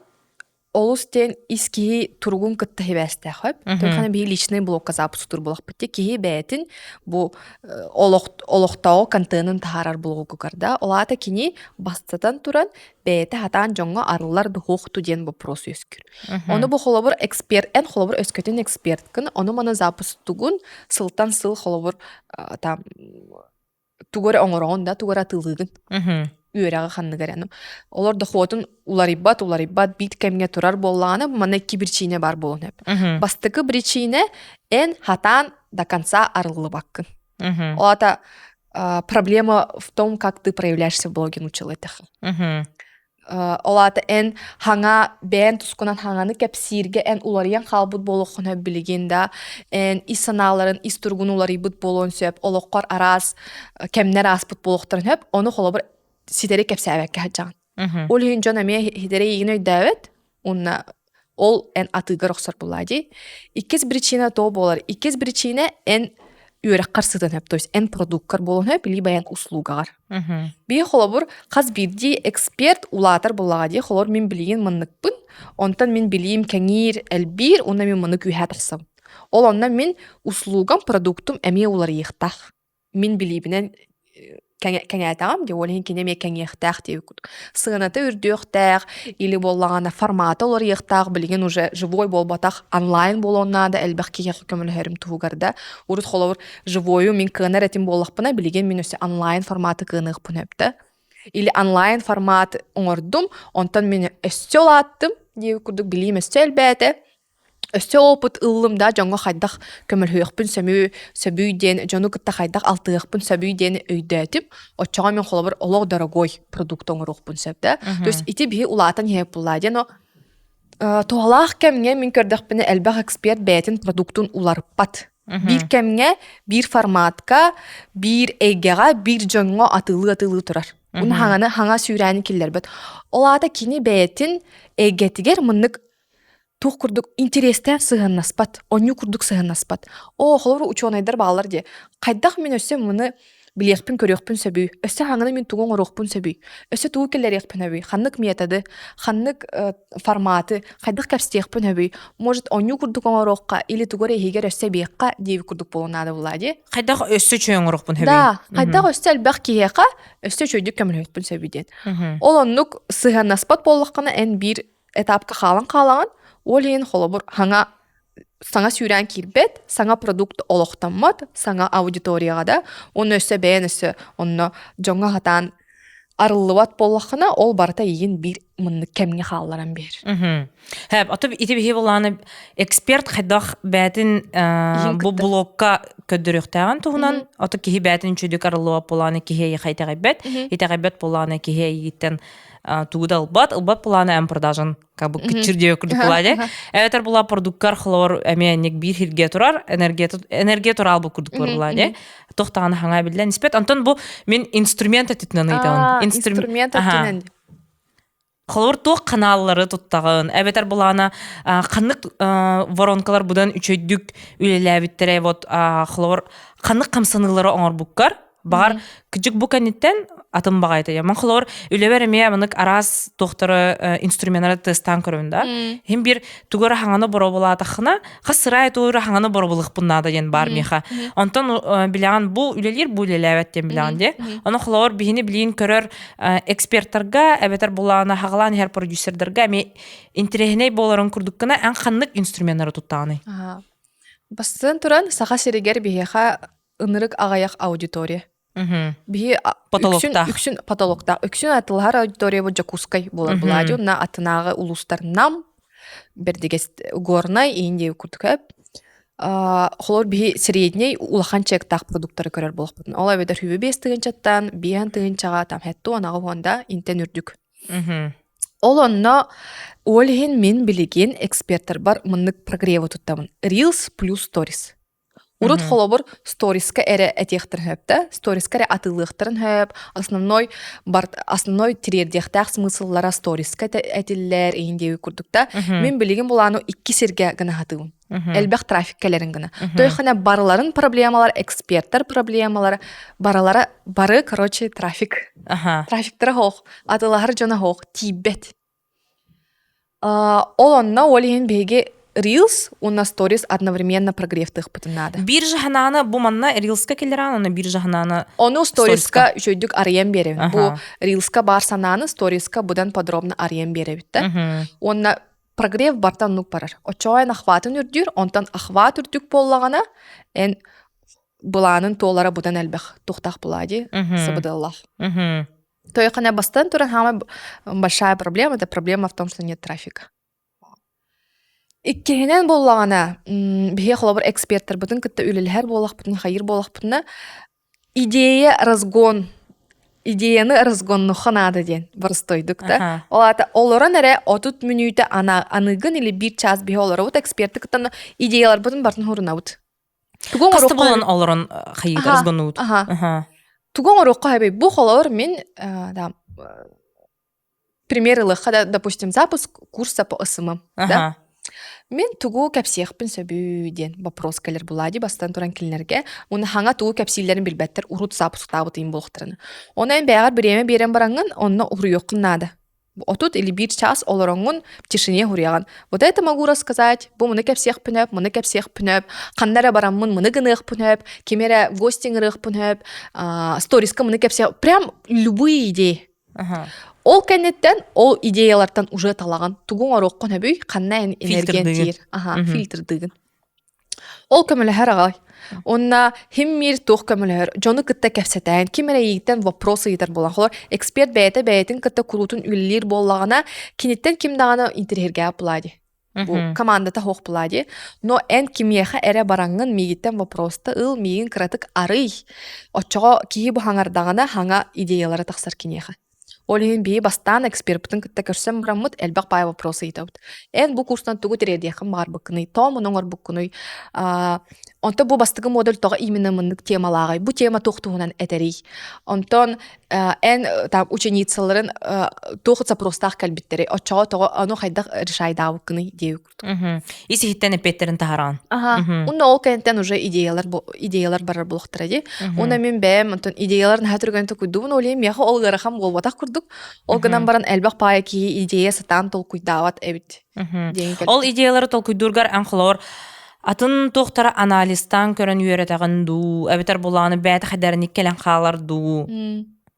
олус диэн ис киһи туругун кытта сибээстээх сөп. Только биһи личный блокка запуск буолахпыт дии киһи бэйэтин бу олох олохтооҕу контенын таһаарар блогугар да ол аата кини бастатан туран бэйэтэ хатаан дьоҥҥо арыллар духуохту диэн вопрос үөскүүр. Ону бу холобур эксперт эн холобур өскөтүн эксперткын ону маны запустугун сылтан сыл холобур там тугу эрэ оҥороҕун да тугу эрэ атыылыыгын үөрэҕи ханнык эрэ олор дохуотун уларыйбат уларыйбат биир кэмҥэ турар буоллаҕына манна икки причина баар буолуон сөп бастакы причина эн хатаан до конца арыллыбаккын ол аата проблема в том как ты проявляешься в блоге научил этих Ол аата эн хаҥа бэйэн тускунан хаҥаны кэпсииргэ эн уларыйан хаалбыт буолуоххун сөп билигин да эн ис санааларын ис туругун уларыйбыт буолуон сөп олоххор араас кэмнэр ааспыт буолуохтарын сөп ону холобур ситэри кэпсээбэккэ сылдьаҕын ол иһин дьон эмиэ ситэри эйигин өйдөөбөт уонна ол эн атыыгар охсор буоллаа дии иккис причина то буолар иккис причина эн. үөрэххэр сытан сөп, то есть эн продуккар буолуон сөп, либо эн услугаҕар. Биир холобур, хас биирдии эксперт улаатар буоллаҕа дии, холобур мин билигин манныкпын, онтон мин билиим кэҥиир, элбиир, уонна мин маны күүһэ тахсабын. Ол онно мин услугам, продуктум эмиэ уларыйыахтаах. Мин билиибинэн кэҥээтэҕим дии, ол иһин кини эмиэ кэҥиэхтээх диэбит курдук. Сыаната үрдүөхтээх или буоллаҕына формата уларыйыахтаах, билигин уже живой буолбатах, онлайн буолуон наада элбэх киһиэхэ көмөлөһөрүм туһугар да. Урут холобур живою мин кыанар этим буоллахпына, билигин мин өссө онлайн форматы кыаныахпын сөп да. Или онлайн формат оҥордум, онтон мин өссө улааттым диэбит курдук билиим өссө элбээтэ. Өссө опыт ыллым да дьоҥҥо хайдах көмөлөһүөхпүн сөбүй, сөбүй диэн, дьону кытта хайдах алтыһыахпын сөбүй диэн өйдөөтүм. Оччоҕо мин холобур олох дорогой продукт оҥоруохпун сөп да. То есть ити биһи улаатан иһэ буллаа диэн, но туһалаах кэмҥэ мин көрдөхпүнэ элбэх эксперт бэйэтин продуктун уларыппат. Биир кэмҥэ, биир форматка, биир эйгэҕэ, биир дьоҥҥо атыылыы-атыылыы турар. Уну хаҥаны хаҥа сүүрээни киллэрбэт. Ол аата кини бэйэтин эйгэтигэр мыннык туох курдук интэриэстээх сыһыаннаспат, онньуу курдук сыһыаннаспат. Оо, холобур, учуонайдар бааллар дии. Хайдах мин өссө муну билиэхпин, көрүөхпүн сөбүй? Өссө хаҥаны мин тугу оҥоруохпун сөбүй? Өссө тугу киллэриэхпин сөбүй? Ханнык методы, ханнык форматы, хайдах кэпсиэхпин сөбүй? Может, онньуу курдук оҥоруохха или тугу эрэ иһигэр өссө эбиэххэ диэбит курдук буолуон наада буоллаа дии. Хайдах өссө үчүгэй оҥоруохпун сөбүй? Да, хайдах өссө элбэх киһиэхэ өссө үчүгэйдик көмөлөһүөхпүн сөбүй диэн. Ол оннук сыһыаннаспат буоллаххына эн биир этапка хаалан хаалаҕын, ол иһин холобур хаҥа саҥа сүүрээн киирбэт, саҥа продукт олохтоммот, саҥа аудиторияҕа да, уонна өссө бэйэн өссө онно дьоҥҥо хатаан арыллыбат буоллаххына, ол барыта эйигин биир мыннык кэмҥэ хаалларан биэр. Хэп, ото ити биһи булааны эксперт хайдах бээтин бу блокка көрдөрүөхтээҕин туһунан, ото киһи бээтин үчүгдүк арыллыбат буолааны киһи эйиэхэ итэҕэйбэт, итэҕэйбэт буолааны киһи эйигиттэн тугу да ылбат, ылбат плана эн продажан как бы кыччыр диэ курдук була дии. Эбэтэр була продуккар холоор эмиэ энник биир хирге турар, энергия энергия турал бу курдук була дии. Тохтаҕына хаҥа биллэн испэт. Онтон бу мин инструмент өттүнэн ыйтабын. Инструмент өттүнэн. Холобур туох каналлары туттаҕын, эбэтэр булаана ханнык воронкалар будан үчөйдүк үлэлээбиттэрэ вот холобур ханнык хамсаныылары оҥорбуккар Баҕар, кыдьык бу кэнниттэн атын баҕайыта. Ман холобур, үлэбэр эмиэ манык араас туохтары инструменнары тестаан көрөбүн да. Хим бир тугу эрэ хаҥаны боробулаатаххына, хас сырай тугу эрэ хаҥаны боробулуохпун наада диэн баар миэхэ. Онтон билэҕин бу үлэлиир, бу үлэлээбэт диэн билэҕин дии. Ону холобур биһини билиин көрөр эксперттарга, эбэтэр булаана хаҕалаан иһэр продюсердарга эмиэ интэриэһинэй буоларын курдук гына эн ханнык инструменнары туттаҕыный? Бастатан туран, Саха сиригэр биһиэхэ ынырык аҕыйах аудитория. Биһи үксүн, үксүн потолоктаах. Үксүн атылаһар аудитория бу Дьокуускай буолар булади. Онна атынааҕы улуустар Нам, Бердигес Горнай, Индия курдук Холор биһи средний улахан чектаах продуктары көрөр буолахпытын. Ол эбэтэр хүбү биэс тыһыынчаттан, биэһэн тыһыынчаҕа там хэтту анаҕы уонда интен үрдүк. Ол онно ол иһин мин билигин эксперттарбар мыннык прогревы туттабын. Reels плюс Stories. Урут холобур сториска эрэ этиэхтэрин сөп да, сториска эрэ атыылыахтарын сөп, основной бар основной тириэрдиэхтээх смысллара сториска этиллэр иһин диэбит курдук да. Мин билигин булааны икки сиргэ гына хатыыбын. Элбэх трафик кэлэрин гына. Тойхана барыларын проблемалар, эксперттар проблемалара, барылара бары, короче, трафик. Трафиктара хоох, атылаһар дьоно хоох, тиийбэт. Ол онно ол иһин биһиги Reels уонна Stories одновременно прогревтыахпытын наада. Биир жаһанааны бу манна Reelsка киллэрээн, уонна биир жаһанааны Ону Storieска үчүгдүк арыйан биэрэбин. Бу Reelска баар санааны Storieска быдан подробно арыйан биэрэбит да. Уонна прогрев барта оннук барар. Оччоҕо эн охватын үрдүүр, онтон охват үрдүк буоллаҕына, эн былаанын туолара быдан элбэх тухтах булаа дии, сыбыдыллах. Тойхана бастан туран самая большая проблема это проблема в том, что нет трафика. Иккиһинэн буоллаҕына, биһиги холобур эксперттарбытын кытта үлэлэһэр буоллахпытына, хайыыр буоллахпытына, идея разгон, идеяны разгоннухха наада диэн боростойдук да. Ол аата олорон эрэ 30 мүнүүтэ аныгын или биир час биһи олоробут эксперти кытта идеяларбытын бартын хурунабыт. Тугу оҥоруохха буолан олорон хайыыта разгоннуут. Тугу оҥоруохха эбий? Бу холобур мин да, пример ылыахха да, допустим, запуск курса по СММ, да? Мин тугу кэпсиэхпин сөбүй диэн вопрос кэлэр булади бастан туран кинилэргэ уонна хаҥа тугу кэпсииллэрин билбэттэр урут запусктаабыт ыйым буолуохтарына. Ону эн бэйэҕэр бириэмэ биэрэн бараҥҥын онно уруйуоххун наада. Отут или биир час олороҥҥун в тишине уруйаҕын. Вот это могу рассказать, бу муну кэпсиэхпин өп, муну кэпсиэхпин өп, ханна эрэ бараммын муну гыныахпын өп, ким эрэ гости ыҥырыахпын өп, сториска муну кэпсиэх, прям любые идеи. Ол кэнниттэн ол идеялартан уже талаҕын тугу оҥоруоххун сөбүй, ханна эн энергиян тиийэр. Аха, фильтрдыыгын. Ол көмөлөһөр аҕай. Уонна хим мир туох көмөлөһөр, дьону кытта кэпсэтээн, ким эрэ эйигиттэн вопрос ыйытар буолан, холор эксперт бэйэтэ бэйэтин кытта куруутун үлэлиир буоллаҕына, киниттэн ким даҕаны интэриэһиргээбэт буолаа дии. Бу командата суох буолаа дии. Но эн кимиэхэ эрэ бараҥҥын миигиттэн вопроста ыл, миигин кыратык арый. Оччоҕо киһи бу хаҥардаҕына хаҥа идеялара тахсар киниэхэ. Ол иһин биһи бастаан эксперпытын кытта көрсөн бараммыт элбэх баай вопрос ыйытабыт. Эн бу курстан тугу тириэрдиэххин баҕарбыккыный, тоҕо муну оҥорбуккунуй, онтон бу бастакы модуль тоҕо именно мыннык темалааҕый, бу тема туох туһунан этэрий, онтон эн там ученицаларын туох запростаах кэлбиттэрий, оччоҕо тоҕо ону хайдах решайдаабыккыный диэбит курдук. Ис иһиттэн эппиэттэрин таһараҕын. Аха. Уонна ол кэнниттэн уже идеялар идеялар барар буолуохтара дии. Уонна мин бэйэм онтон идеялар наһаа түргэн токуйдубун, ол иһин миэхэ ол ыарахан буолбатах курдук. Ол гынан баран элбэх паайа киһи идея сатаан толкуйдаабат эбит диэн Ол идеялары толкуйдуургар эн холоор атын туохтара анализтаан көрөн үөрэтэҕин дуу, эбэтэр булааны бэйэтэ хайдарыник кэлэн хаалар дуу.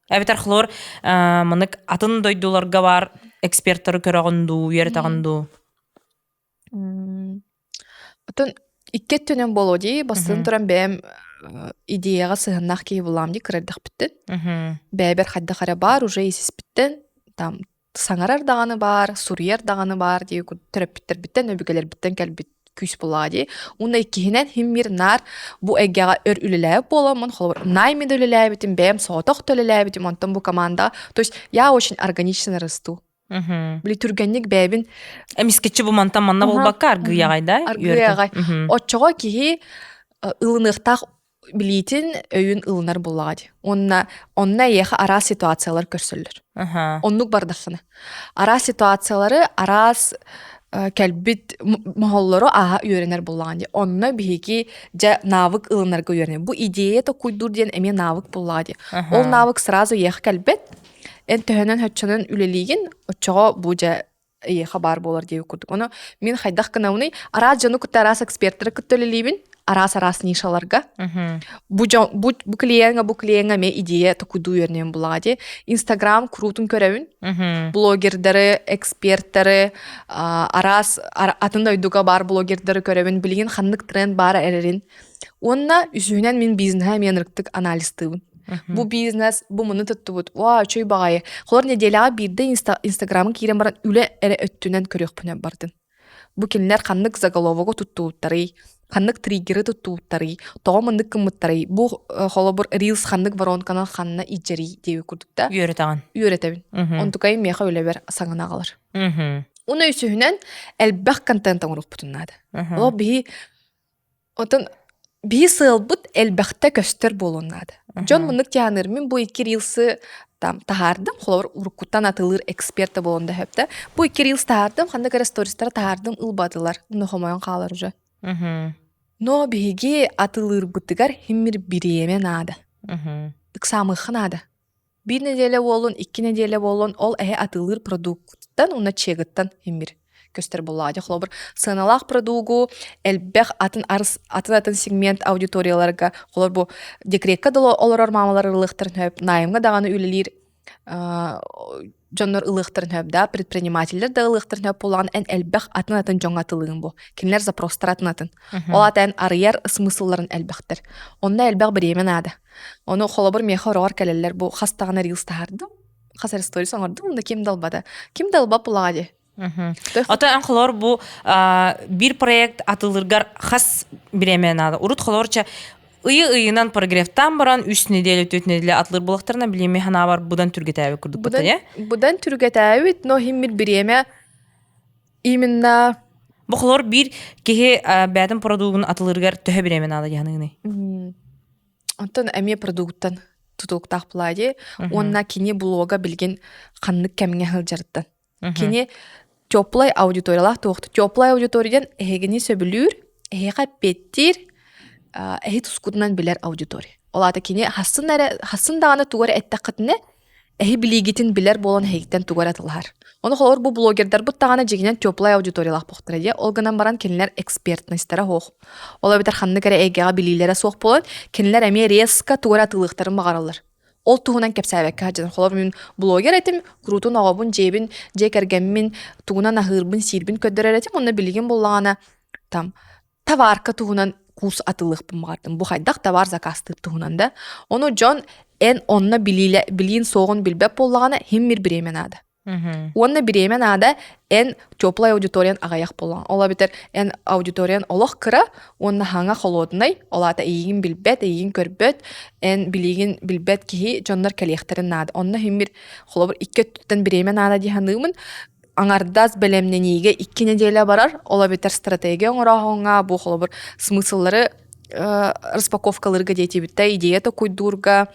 Эбэтэр холоор манык атын дойдуларга бар эксперттары көрөҕүн дуу, үөрэтэҕин дуу. Оттон икки өттүнэн буолуо дии. Бастатан туран бэйэм идеяҕа сыһыаннаах киһи буоллаҕым дии кыра эрдэхпиттэн. Бэйэбэр хайдах эрэ баар уже исиспиттэн там саҥарар даҕаны баар, суруйар даҕаны баар дии төрөппүттэрбиттэн, өбүгэлэрбиттэн кэлбит күүс буоллаҕа дии. Уонна иккиһинэн хим мир наар бу эйгэҕэ өр үлэлээбит буоламмын, холобур, найме да үлэлээбитим, бэйэм соҕотох да үлэлээбитим, онтон бу команда, то есть я очень органично расту. Били түргэнник бэйэбин Эмискеччи бу мантан манна буолбакка аргыый аҕай да? Аргыый аҕай. Оччоҕо киһи ылыныахтаах билиитин, өйүн ылынар буоллаҕа дии. Уонна онно эйиэхэ араас ситуациялар көрсөллөр. Оннук бардаххына. Араас ситуациялары, араас кэлбит моһоллору ааһа үөрэнэр буоллаҕын дии. Онно биһиги дьэ навык ылынарга үөрэнэр. Бу идея токуйдуур диэн эмиэ навык буоллаҕа дии. Ол навык сразу эйиэхэ кэлбэт. Эн төһөнөн-һөччөнөн үлэлиигин, оччоҕо бу дьэ эйиэхэ баар буолар диэбит курдук. Ону мин хайдах гынабыный? Араас дьону кытта араас экспертеры кытта үлэлиибин, араас-араас нишаларга. Бу дьон бу, бу клиеҥҥа, бу клиеҥҥа эмиэ идея токуйдуу үөрэнэбин булаҕа дии. Инстаграм куруутун көрөбүн. Блогердары, экспертеры, араас атын дойдуга баар блогердары көрөбүн. Билигин ханнык тренд баара эрэрин. Уонна үсүһүнэн мин бизнеһэ эмиэ ынырыктык анализтыыбын. Бу бизнес, бу муну туттубут. Уа, үчүгэй баҕайы. Холор неделяҕа биирдэ инстаграмы киирэн баран үлэ эрэ өттүнэн көрүөхпүнэ бардын. Бу кинилэр ханнык заголовогу туттубуттарый, ханнык триггеры туттубуттарый, тоҕо маннык гыммыттарый, бу холобур рилс ханнык воронканан ханна илдьэрий диэбит курдук да. Үөрэтэҕин. Үөрэтэбин. Онтукайым миэхэ үлэбэр саҥаны аҕалар. Уна үсүһүнэн элбэх контент оҥоруохпутун наада. Ол биһи Оттон биһи сыалбыт элбэхтэ көстөр буолуон наада. Дьон муннук тианыыр. Мин бу икки рилсы там таһаардым. Холобур, уруккуттан атылыыр эксперт да буолуон да сөп да. Бу икки рилс таһаардым, ханнык эрэ стористары таһаардым, ылбатылар. Уну хомойон хаалар уже. Но биһиги атылыырбытыгар химмир бириэмэ наада. Ыксаамыхха наада. Биир нэдиэлэ буоллун, икки нэдиэлэ буоллун, ол эһэ атыылыыр продуктан уонна чегыттан имир көстөр буоллаҕа дии. Холобур, сыаналаах продугу элбэх атын арыс атын-атын сегмент аудиторияларга, холобур, бу декрекка да олорор маамалар ылыахтарын сөп, найымҥа даҕаны үлэлиир дьоннор ылыахтарын сөп да, предпринимателлэр да ылыахтарын сөп буоллаҕына, эн элбэх атын-атын дьоҥҥо атылыыгын бу. Кинилэр запростара атын-атын. Ол аата эн арыйар смыслларын элбэхтэр. Онно элбэх бириэмэ наада. Ону холобур миэхэ ороҕор кэлэллэр бу хас даҕаны рилс таһаардым, хас эрэ сторис оҥордум, да ким да ылбата. Ким да ылбат булаҕа дии. Ото эн холоор бу биир проект атылыргар хас бириэмэ наада. Урут холоорча ыйы ыйынан прогревтаан баран үс неделя, түөрт неделя атылыр булахтарына билиэми ханаабар будан түргэтээбит курдук Будан, будан түргэтээбит, но химмит бириэмэ именно Бу холоор биир киһи бээтин продугун атылырыгар төһө бириэмэ наада дьаһаныгыный? Онтон эмиэ продуктан тутулуктаах буолаа дии. Уонна кини блога билигин ханнык кэмҥэ сылдьарыттан. Кини Теплай аудиториялаах туохту. Теплай аудитория диэн эһигини сөбүлүүр, эһиэхэ эппиэттиир, эһи тускутунан билэр аудитория. Ол аата кини хассын эрэ хассын даҕаны тугу эрэ эттэххитинэ эһи билиигитин билэр буолан эһигиттэн тугу эрэ атылаһар. Ону холобур бу блогердарбыт даҕаны дьиҥинэн теплай аудиториялаах буолуохтара дии. Ол гынан баран кинилэр экспертностара суох. Ол эбэтэр ханнык эрэ эйгэҕэ билиилэрэ суох буолан, кинилэр эмиэ резко тугу эрэ атыылыахтарын баҕараллар. Ол туһунан кэпсээбэккэ сылдьан. Холобур, мин блогер этим, куруутун оҕобун, дьиэбин, дьиэ кэргэммин, тугунан аһыырбын, сиирбин көрдөрөр этим. Онно билигин буоллаҕына там товарка туһунан курс атыылыахпын баҕардым. Бу хайдах товар заказтыыр туһунан да. Ону дьон эн онно билиилэ, билиин суоҕун билбэт буоллаҕына, химмир бириэмэ наада. Уонна бириэмэ наада эн теплай аудиториян аҕыйах буоллаҕына. Ол эбэтэр эн аудиториян олох кыра уонна хаҥа холуодунай, ол аата эйигин билбэт, эйигин көрбөт, эн билиигин билбэт киһи дьоннор кэлиэхтэрин наада. Онно химмир холобур икки өттүттэн бириэмэ наада дии саныыбын. Аҥардас бэлэмнэниигэ икки нэдиэлэ барар, ол эбэтэр стратегия оҥорооһуҥҥа бу холобур смысллары распаковкалыырга диэтибиттэ, идея токуйдуурга,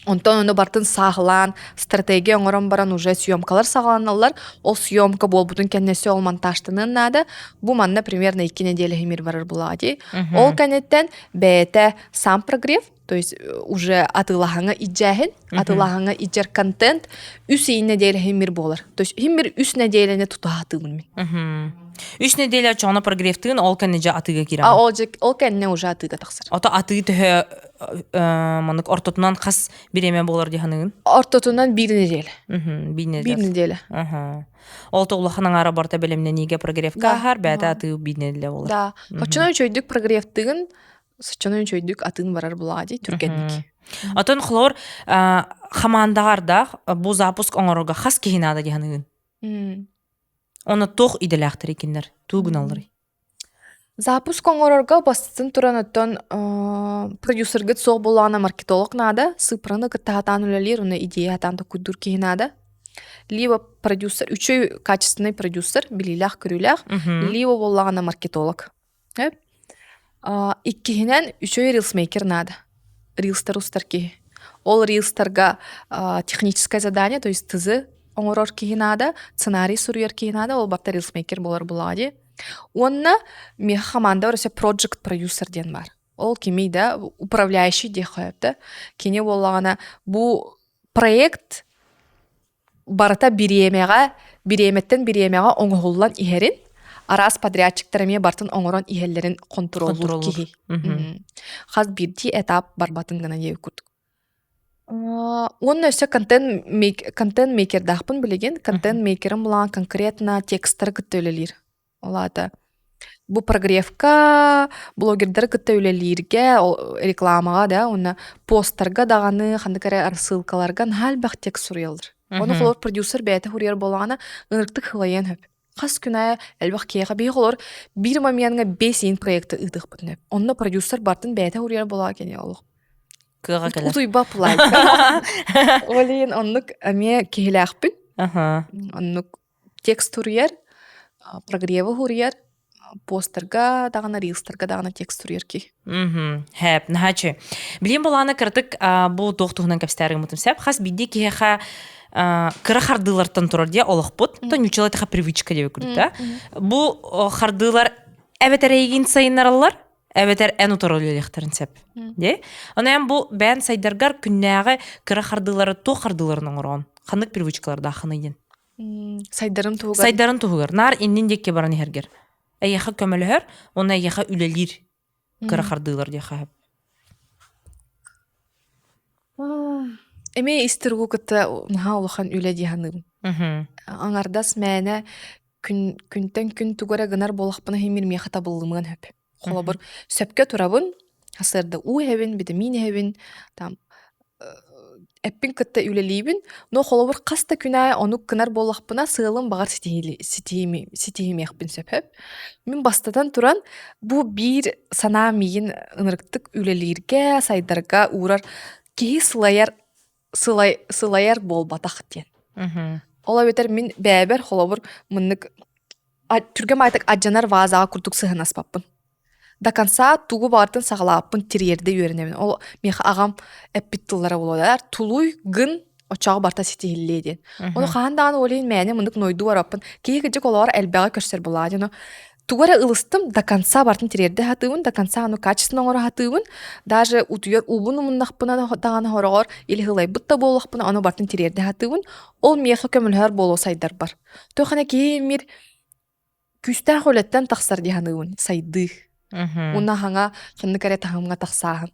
Онтон ону бартын сааһылаан, стратегия оҥорон баран уже съемкалар саҕаланаллар. Ол съемка буолбутун кэннэ өссө ол монтажтаныан наада. Бу манна примерно икки нэдиэлэ иһимир барар булаа дии. Ол кэнниттэн бэйэтэ сам прогрев, то есть уже атыылаһаҥа иддьээһин, атыылаһаҥа иддьэр контент үс ый нэдиэлэ иһимир буолар. То есть иһимир үс нэдиэлэни тутаһа атыыбын мин. Үс нэдиэлэ оччоҕуна прогревтыын ол кэннэ дьэ атыыга киирэн. А ол, ол кэннэ уже атыыга тахсар. Ото атыы төһө маннык ортотунан хас бириэмэ буолар дии саныгын? Ортотунан биир неделя. Биир неделя. Биир неделя. Ол то улахан аҥаара барыта бэлэмнэниигэ прогревка аһар, бэйэтэ атыы биир неделя буолар. Да. Оччоно үчүгэйдик прогревтыгын, соччоно үчүгэйдик атын барар булаа дии түргэнник. Отон холор хамаандаҕардаах бу запуск оҥорорго хас киһи наада дии саныгын? Оны туох идэлээхтэр кинилэр туу гыналларый? Запуск оҥорорго бастатан туран оттон продюсергыт суох буоллаҕына маркетолог наада, сыыппараны кытта сатаан үлэлиир, уонна идея сатаан толкуйдуур киһи наада. Либо продюсер, үчүгэй качественный продюсер, билиилээх-көрүүлээх, либо буоллаҕына маркетолог. Иккиһинэн, үчүгэй рилсмейкер наада. Рилстар устар киһи. Ол рилстарга техническое задание, то есть ТЗ оҥорор киһи наада, сценарий суруйар киһи наада, ол барыта рилсмейкер буолар буоллаҕа дии. Уонна миэхэ хамаанда өссө project продюсер диэн баар. Ол кимий да, управляющий диэххэ сөп да. Кини буоллаҕына бу проект барыта бириэмэҕэ, бириэмэттэн бириэмэҕэ оҥоһуллан иһэрин, араас подрядчиктар эмиэ барытын оҥорон иһэллэрин хонтуруоллуур киһи. Хас биирдии этап барбатын гына диэбит курдук. Уонна өссө контент контент мейкердаахпын билигин. Контент мейкерим булаан конкретно текстары кытта үлэлиир. Ол аата бу прогревка, блогердары кытта үлэлииргэ, рекламаҕа да, уонна посттарга даҕаны, ханнык эрэ рассылкаларга наһаа элбэх текст суруйаллар. Ону холобур продюсер бэйэтэ суруйар буоллаҕына, ынырыктык сылайыан сөп. Хас күн аайы элбэх киһиэхэ биһи холобур биир момеҥҥа биэс иин проекты ыытыахпытын сөп. Онно продюсер барытын бэйэтэ суруйар буоллаҕа кини олох Кыаҕа кэлэр. Утуйбат лайка. Ол иһин оннук эмиэ киһилээхпин. Оннук текст суруйар, прогревы суруйар, постерга даҕаны, рилстарга даҕаны текст суруйар киһи. Хэп, наһаачы. Билим булааны кыратык бу туох туһунан кэпсэтэр сөп. Хас биирдии киһиэхэ кыра хардыылартан турар дии олохпут. То ньуччалыы таха привычка диэбит курдук да. Бу хардыылар эбэтэр эйигин сайыннараллар, эбэтэр эн утары үлэлиэхтэрин сөп. Дии? Ону эн бу бэйэн сайдаргар күннээҕи кыра хардыылары туох хардыыларын оҥороҕун? Ханнык привычкалардааххыный диэн? Сайдарын туһугар. Сайдарын туһугар. Наар иннин диэки баран иһэргэр. Эйиэхэ көмөлөһөр, уонна эйиэхэ үлэлиир кыра хардыылар диэхэ сөп. Эмиэ ис туругу кытта наһаа улахан үлэ дии саныыбын. Аҥардас мээнэ күн, күнтэн күн тугу эрэ гынар буоллахпына иһин миэхэ табыллымыан сөп. Холобур, сөпкө турабын, сарсыарда уу иһэбин, битэмиин иһэбин, там эппин кытта үлэлиибин, но холобур хас да күн аайы онук гынар буоллахпына сыалым баҕар ситиһимиэхпин сөп. Мин бастатан туран бу биир санаа миигин ынырыктык үлэлииргэ, сайдарга уурар киһи сылайар сылай, сылайар буолбатах диэн. Ол эбэтэр мин бэйэбэр холобур мыннык түргэн баҕайытык алдьанар вазаҕа курдук сыһыанаспаппын. До конца тугу баҕартын саҕалаабыппын тириэрдэ үөрэнэбин. Ол миэхэ аҕам эппит тыллара буолуо. Тулуй гын. Оччоҕо барта ситиһиллиэ диэн. Ону хаһан даҕаны ол иһин мээнэ мындык нойдуу бараппын. Киһи кырдьык олоҕор элбэҕи көрсөр булаа дьоно. Тугу эрэ ылыстым, до конца бартын тириэрдэ сатыыбын, до конца ону качественно оҥоро сатыыбын. Даже утуйар уубун умуннахпына даҕаны хороҕор или ылайбыт да буоллахпына ону бартын тириэрдэ сатыыбын. Ол миэхэ көмөлөһөр буолуо сайдарбар. Туох эрэ киһи мир күүстээх үлэттэн тахсар дии саныыбын сайдыы. Уонна хаҥа ханнык эрэ таһымҥа тахсааһын.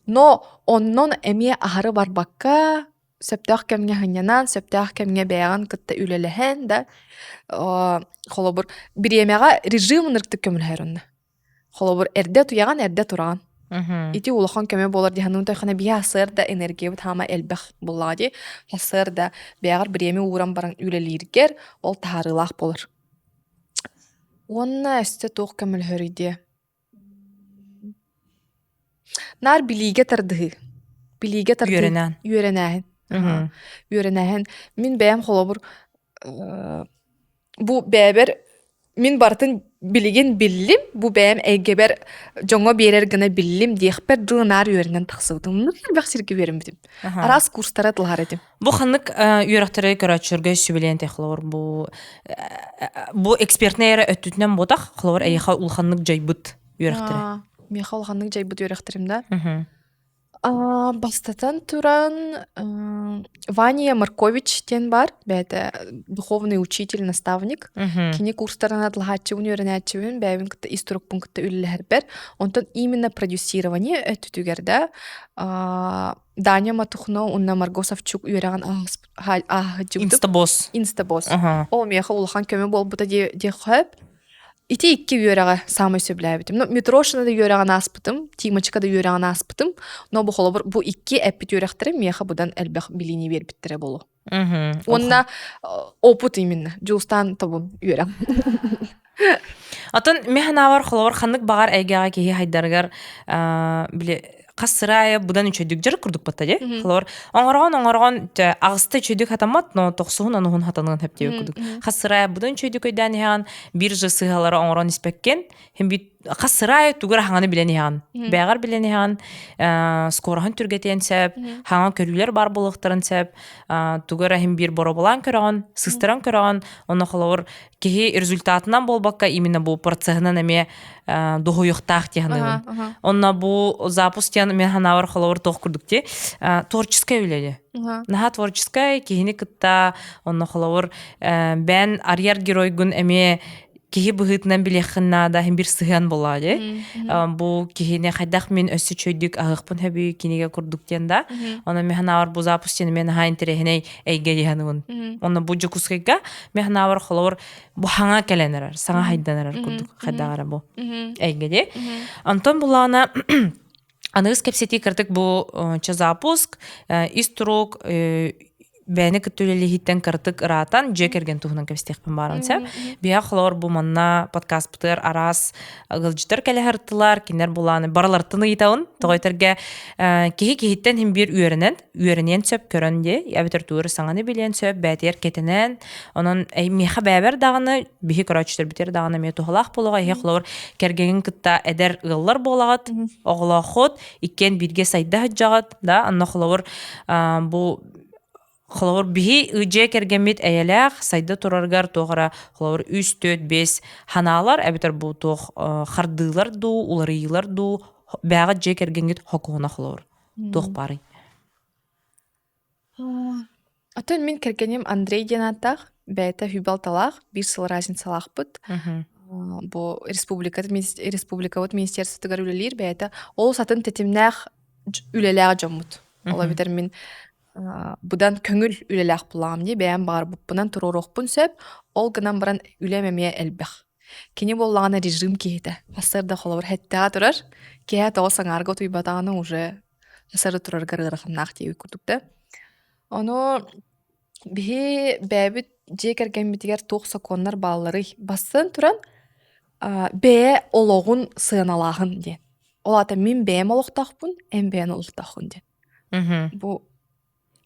Но оннон эмиэ аһары барбакка сөптөөх кэмҥэ сынньанан, сөптөөх кэмҥэ бэйэҕин кытта үлэлэһэн да холобур бириэмэҕэ режим ынырыктык көмөлөһөр онно. Холобур эрдэ утуйаҕын, эрдэ тураҕын. Ити улахан көмө буолар дии саныыбын тойхана биһи сарсыарда энергиябыт хаама элбэх буоллаҕа дии. Сарсыарда бэйэҕэр бириэмэ ууран баран үлэлииргэр ол таһаарыылаах буолар. Уонна өссө туох көмөлөһөрүй диэ? Наар билиигэ тардыһыы. Билиигэ тардыһыы. Үөрэнээн. Үөрэнээһин. Үөрэнээһин. Мин бэйэм холобур бу бэйэбэр мин барытын билигин биллим, бу бэйэм эйгэбэр дьоҥҥо биэрэр гына биллим диэхпэр дылы наар үөрэнэн тахсыбытым. Оннук элбэх сиргэ үөрэммитим. Араас курстары тылаһар этим. Бу ханнык үөрэхтэри көрөөччүлэргэ сүбэлээн холобур бу бу экспертнэй эрэ өттүтүнэн буотах холобур эйиэхэ улаханнык дьайбыт үөрэхтэрэ. Миэхэ улаханнык дьайбыт үөрэхтэрим да. Бастатан туран, Ваня Маркович диэн баар, бэйэтэ духовный учитель, наставник. Кини курстарынан атлаһааччыбын, үөрэнээччибин, бэйэбин кытта ис турукпун кытта үлэлэһэрбэр. Онтон именно продюсирование өттүтүгэр да Даня Матухно уонна Марго Савчук үөрэҕин ааһыдьыбытым. Инстабосс. Инстабосс. Ол миэхэ улахан көмө буолбута диэххэ сөп. Ити икки үөрэҕи саамай сөбүлээбитим. Ну, Митрошина да үөрэҕин ааспытым, Тимочка да үөрэҕин ааспытым. Но бу холобур бу икки эппит үөрэхтэрим миэхэ быдан элбэх билиини биэрбиттэрэ буолуо. Уонна опыт именно. Дьулустаан тобун үөрэх. Атын мин санаабар холобур ханнык баҕар эйгэҕэ киһи хайдарыгар били хас сыраайа будан үчөйдүк дьарык курдук батта дии. Холобур оҥоргон оҥоргон аҕыста үчөйдүк хатаммат, но тохсуһун онуһун хатаныан хөп диэбит курдук. Хас сыраайа будан үчөйдүк өйдөөн иһэҕин, биржа сыыһалары оҥорон испэккин, һин бит хас сыраайа тугу эрэ хаҥаны билэн иһэҕин. Бэйэҕэр билэн иһэҕин, скороһын түргэтиэн сөп, хаҥа көрүүлэр баар буолуохтарын сөп, тугу эрэ иһин биир боробулаан көрөҕүн, сыстаран көрөҕүн, онно холобур киһи результатынан буолбакка именно бу процеһынан эмиэ дуһуйуохтаах дии саныыбын. Онно бу запуск диэн мен санаабар холобур туох курдук дии творческай үлэли. Наһаа творческай киһини кытта онно холобур бэйэн арыйар геройгун эмиэ киһи быһыытынан билиэххин наада иһин бир сыһыан буолаа дии. Бу киһини хайдах мин өссө үчүгэйдик аһыахпын сөбүй кинигэ курдук диэн да. Онон мен санаабар бу запуск диэн эмиэ наһаа интэриэһинэй эйгэ дии саныыбын. Онно бу Дьокуускайга мен санаабар холобур бу хаҥа кэлэн эрэр, саҥа хайдан эрэр курдук хайдах эрэ бу эйгэ дии. Онтон булаана аныгыс кэпсэтии кырдык бу ча запуск ис турук бэйэни кытта үлэлиһиттэн кыратык ыраатан дьиэ кэргэн туһунан кэпсэтиэхпин бааран сөп. Биһиэхэ холобур бу манна подкастпытыгар араас ыалдьыттар кэлэ сырыттылар, кинилэр булааны барылартан ыйытабын. Тоҕо этэргэ киһи киһиттэн иһин биир үөрэнэн, үөрэниэн сөп көрөн дии, эбэтэр тугу эрэ саҥаны билиэн сөп, бэйэтигэр кэтэнэн. Онон миэхэ бэйэбэр даҕаны, биһи көрөөччүлэрбитигэр даҕаны эмиэ туһалаах буолуоҕа. Эһи холобур кэргэҥҥин кытта эдэр ыаллар буолаҕыт, оҕолооххут, иккиэн бииргэ сайда сылдьаҕыт, да, онно холобур бу холобур биһи дьиэ кэргэммит эйэлээх сайда турарыгар туох эрэ холобур үс түөрт биэс ханаалар эбэтэр бу туох хардыылар дуу уларыйыылар дуу бээҕит дьиэ кэргэҥҥит хокуона холобур туох баарый Оттон мин кэргэним Андрей диэн ааттаах, бэйэтэ хүбалталаах, биир сыл разницалаахпыт. Бу республика республикабыт министерствотыгар үлэлиир бэйэтэ олус атын тэтимнээх үлэлээх дьоммут. Ол эбэтэр мин быдан көҥүл үлэлээх булаҕым дии, бэйэм баҕарбыппынан туруоруохпун сөп, ол гынан баран үлэм эмиэ элбэх. Кини буоллаҕына режим киһитэ. Сарсыарда холобур сэттэҕэ турар, киэһэ тоҕо саҥаарга утуйбатаҕына уже сарсыарда турарыгар ыараханнаах диэбит курдук да. Ону биһи бэйэбит дьиэ кэргэммитигэр туох сокуоннар баалларый? Бастатан туран, бэйэ олоҕун сыаналааһын диэн. Ол аата мин бэйэм олохтоохпун, эн бэйэн олохтооххун диэн. Бу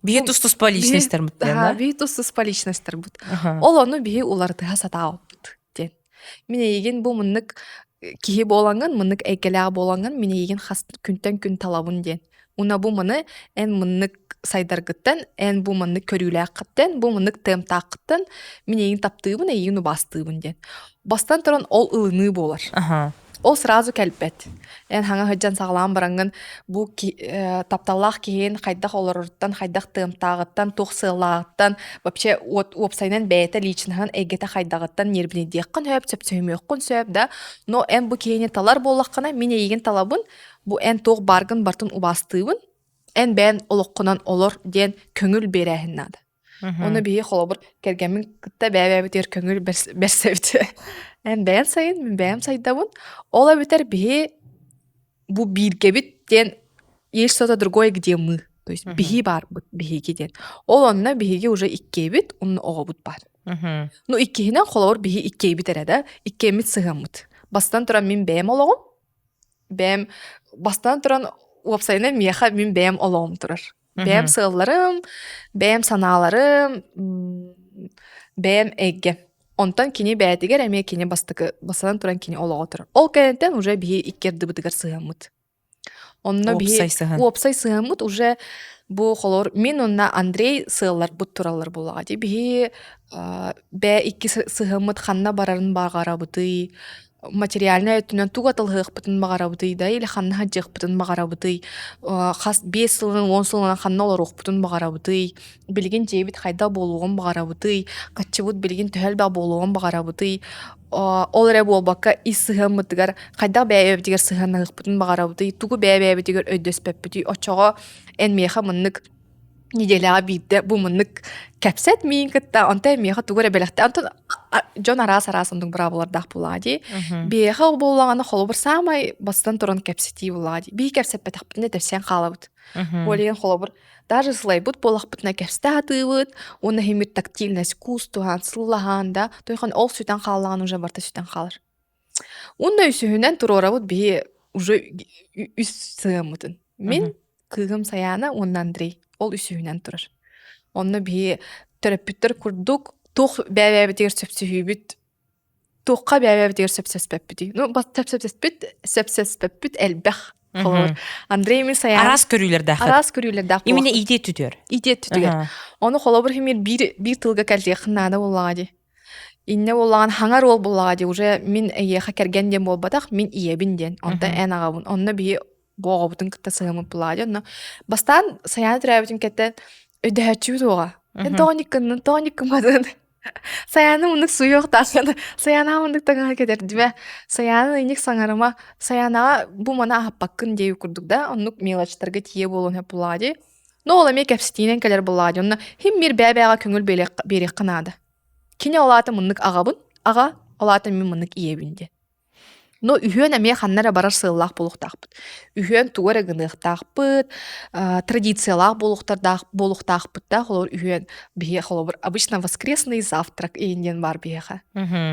Биһи тус-туспа личностьтарбыт диэн да? Биһи тус-туспа личностьтарбыт. Ол ону биһи уларытыһа сатаабыппыт диэн. Мин эйигин бу муннук киһи буолаҥҥын, муннук эйгэлээх буолаҥҥын, мин эйигин хас күнтэн күн талабын диэн. Уна бу маны эн муннук сайдаргыттан, эн бу маннык көрүүлээххиттэн, бу маннык тыамтааххыттан мин эйигин таптыыбын, эйигин убаастыыбын диэн. Бастан туран ол ылыныы буолар. Ол сразу кэлбэт. Эн хаҥа сылдьан саҕалаан бараҥҥын бу тапталлаах киһин хайдах олороруттан, хайдах тыамтааҕыттан, туох сыаллааҕыттан, вообще уопсайынан бэйэтэ личноһын эйгэтэ хайдаҕыттан нервнэйдиэххин сөп, сөпсөһүмүөххүн сөп да. Но эн бу киһини талар буоллаххына, мин эйигин талабын, бу эн туох бааргын барытын убаастыыбын, эн бэйэн олоххунан олор диэн көҥүл биэрээһин наада. Ону биһи холобур кэргэммин кытта бэйэ-бэйэбитигэр көҥүл бэрсэбит. Эн бэйэн сайын, мин бэйэм сайдабын. Ол эбэтэр биһи бу бииргэбит диэн есть что-то другое, где мы. То есть биһи баарбыт, биһиги диэн. Ол онно биһиги уже иккиэбит, онно оҕобут баар. Ну иккиһинэн холобур биһи иккиэбит эрэ да, иккиэммит сыһыаммыт. Бастан туран мин бэйэм олоҕум, бэйэм бастан туран уопсайынан миэхэ мин бэйэм олоҕум турар. Бэйэм сыалларым, бэйэм санааларым, бэйэм эйгэм. Онтон кини бэйэтигэр эмиэ кини бастакы бастатан туран кини олоҕо турар. Ол кэнниттэн уже биһи икки ардыбытыгар сыһыаммыт. Онно биһи Уопсай сыһыан. уопсай сыһыаммыт уже бу холор мин уонна Андрей сыалларбыт тураллар буоллаҕа дии. Биһи бээ икки сыһыаммыт ханна барарын баҕарабытый, материальнай өттүнэн тугу атылыһыахпытын баҕарабытый да или ханна сылдьыахпытын баҕарабытый, хас 5 сылынан, 10 сылынан ханна олоруохпутун баҕарабытый, билигин дьиэбит хайдах буолуоҕун баҕарабытый, хаччыбыт билигин төһө элбэх буолуоҕун баҕарабытый, ол эрэ буолбакка ис сыһыаммытыгар хайдах бэйэ-бэйэбитигэр сыһыаннаһыахпытын баҕарабытый, тугу бэйэ-бэйэбитигэр өйдөспөппүтүй, оччоҕо эн миэхэ маннык неделяҕа биирдэ бу маннык кэпсэт миин кытта, онтон миэхэ тугу эрэ бэлэхтээ. Онтон дьон араас-араас оннук быраабылардаах буоллаҕа дии. Биһиэхэ ол буоллаҕына холобур саамай бастан туран кэпсэтии буоллаҕа дии. Биһи кэпсэппэтэхпитинэ тэпсэн хаалабыт. Ол иһин холобур даже сылайбыт буоллахпытына кэпсэтэ сатыыбыт уонна иһиммит тактильность куустуһан, сыллаһан да, тойхон ол сүтэн хааллаҕына уже барыта сүтэн хаалар. Уонна үсүһүнэн туруорабыт биһи уже үс сыаммытын. Мин, кыыһым Сайаана уонна Андрей. Ол үсүһүнэн турар. Онно биһи төрөппүттэр курдук туох бэйэ-бэйэбитигэр сөпсөһүүбүт туохха бэйэ-бэйэбитигэр сөпсөспөппүтүй? Ну, сөпсөспөппүт, сөпсөспөппүт элбэх. Холобур, Андрей мин Сайаана Араас көрүүлэрдээх. Араас көрүүлэрдээх Именно иитиэт түтүөр. Иитиэт түтүгэр. Ону холобур химир биир биир тылга кэлиэххин наада буоллаҕа дии. Иннэ буоллаҕын хаҥар уол буоллаҕа дии уже мин эйиэхэ кэргэн диэн буолбатах, мин ийэбин диэн. Онтон эн аҕабын. Онно биһи бу оҕобутун кытта сыһыаммыт буоллаҕа дии. Онно бастаан Сайаана төрөөбүтүн кэттэн өйдөһөөччүбүт уоҕа. Эн тоҕо никкыннын, тоҕо никкымматын. Сайаана муннук суйуохтааххын, Сайаанаҕа муннук таҥаһы кэтэрдимэ, Сайаана ыйынньык саҥарыма, Сайаанаҕа бу маны аһаппаккын диэбит курдук да, оннук мелочтарга тиийэ буолуон сөп буоллаҕа дии. Но ол эмиэ кэпсэтиинэн кэлэр буоллаҕа дии. Онно хим мир бэйэ-бэйэҕэ көҥүл биэриэххэ наада. Кини ол аата муннук аҕабын, аҕа, ол аата мин муннук ийэбин диэн. Но үһүөн эмиэ ханна эрэ барар сыаллаах буолуохтаахпыт. Үһүөн тугу эрэ гыныахтаахпыт, традициялаах буолуохтардаах буолуохтаахпыт да, холобур үһүөн биһиэ холобур обычно воскресный завтрак иин диэн баар биһиэхэ.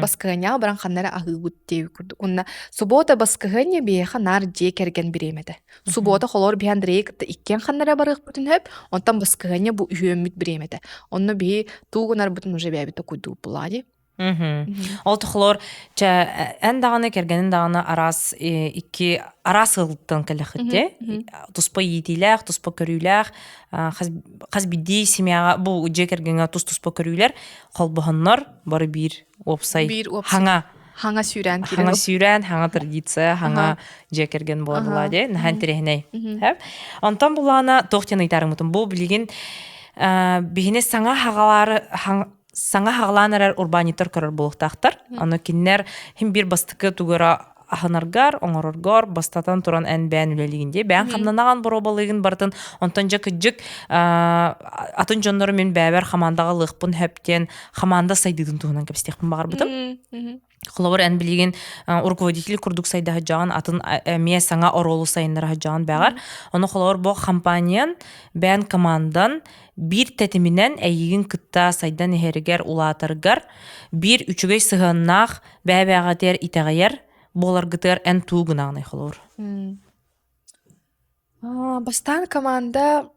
Баскыһыанньаҕа баран ханна эрэ аһыыбыт диэбит курдук. Уонна суббота баскыһыанньа биһиэхэ наар дьиэ кэргэн бириэмэтэ. Суббота холобур биһи Андрейы кытта иккиэн ханна эрэ барыахпытын сөп, онтон баскыһыанньа бу үһүөммүт бириэмэтэ. Онно биһи тугу гынарбытын уже бэйэбит токуйдуубут булаа дии. Ол тохлор чэ эн даҕаны кэргэнин даҕаны араас икки араас ыалыттан кэлэххит туспа иитиилээх, туспа көрүүлээх, хас биирдии семьяҕа бу дьиэ кэргэҥҥэ тус-туспа көрүүлэр холбоһоннор бары биир уопсай хаҥа хаҥа сүүрээн хаҥа сүүрээн, хаҥа традиция, хаҥа дьиэ кэргэн буолла дии, наһаа интэриэһинэй. Онтон булаана туох диэн ыйытаарыммытым бу билигин биһини саҥа хаҕалаары саҥа хаҕалаан эрэр урбаанньыттар көрөр буолуохтаахтар. Ону кинилэр хим биир бастакы тугура аһынаргар, оҥороргор бастатан туран эн бэйэн үлэлиигин дии. Бэйэн хамнанаҕын боруобалыыгын барытын. Онтон дьэ кыдьык атын дьоннору мин бэйэбэр хамаандаҕа ылыахпын сөп диэн хамаанда сайдыытын туһунан кэпсэтиэхпин баҕарбытым. Холобур, эн билигин руководитель курдук сайда сылдьаҕын, атын эмиэ саҥа оруолу сайыннара сылдьаҕын бэҕэр. Ону холобур, бу компаниян, бэйэн командан биир тэтиминэн эйигин кытта сайдан иһэригэр, улаатаргар биир үчүгэй сыһыаннаах бэйэ-бэйэҕитигэр итэҕэйэр буоларгытыгар эн туу гынаҕыный холобур? Бастаан команда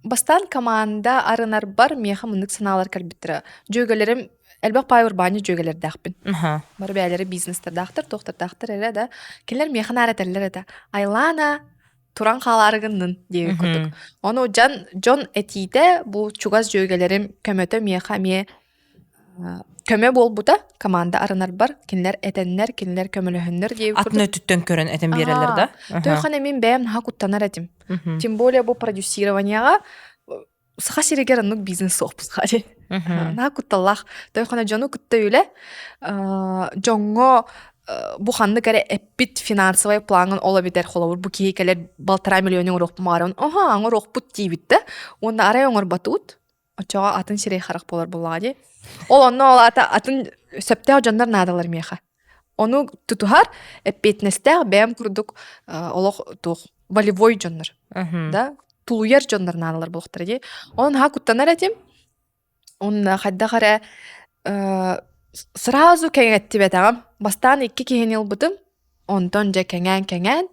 Бастаан команда арынарбар миэхэ маннык санаалар кэлбиттэрэ. Дьүөгэлэрим элбэх паай урбаанньыт дьүөгэлэрдээхпин. Бары бэйэлэрэ бизнестардаахтар, туохтардаахтар эрэ да. Кинилэр миэхэ наар этэллэр этэ: «Айлаана, Туран хаалаары гыннын диэбит курдук. Ону дьон, дьон этиитэ бу чугас дьүөгэлэрим көмөтө миэхэ эмиэ көмө буолбута команда арынарбар кинилэр этэннэр кинилэр көмөлөһөннөр диэбит Атын өттүттэн көрөн этэн биэрэллэр да? Тойхон эмин бэйэм наһаа куттанар этим. Тем более бу продюсированияҕа Саха сиригэр оннук бизнес суохпут хари. Наһаа кутталлаах. Тойхона дьону кытта үлэ дьоҥҥо бу ханнык эрэ эппит финансовай плаҥын ол эбэтэр холобур бу киһи кэлэр балтараа миллиону оҥоруохпун баҕарабын оһо оҥоруохпут диибит да уонна арай оҥорботубут оччоҕо атын сирэй харах буолар буоллаҕа дии ол онно ол аата атын сөптөөх дьоннор наадалар миэхэ ону тутуһар эппиэтинэстээх бэйэм курдук олох туох волевой дьоннор да тулуйар дьоннор наадалар буолуохтара дии онон наһаа куттанар этим уонна хайдах эрэ сразу кэҥэттибэтэҕим бастаан икки киһини ылбытым Онтон дьэ кэҥээн-кэҥээн,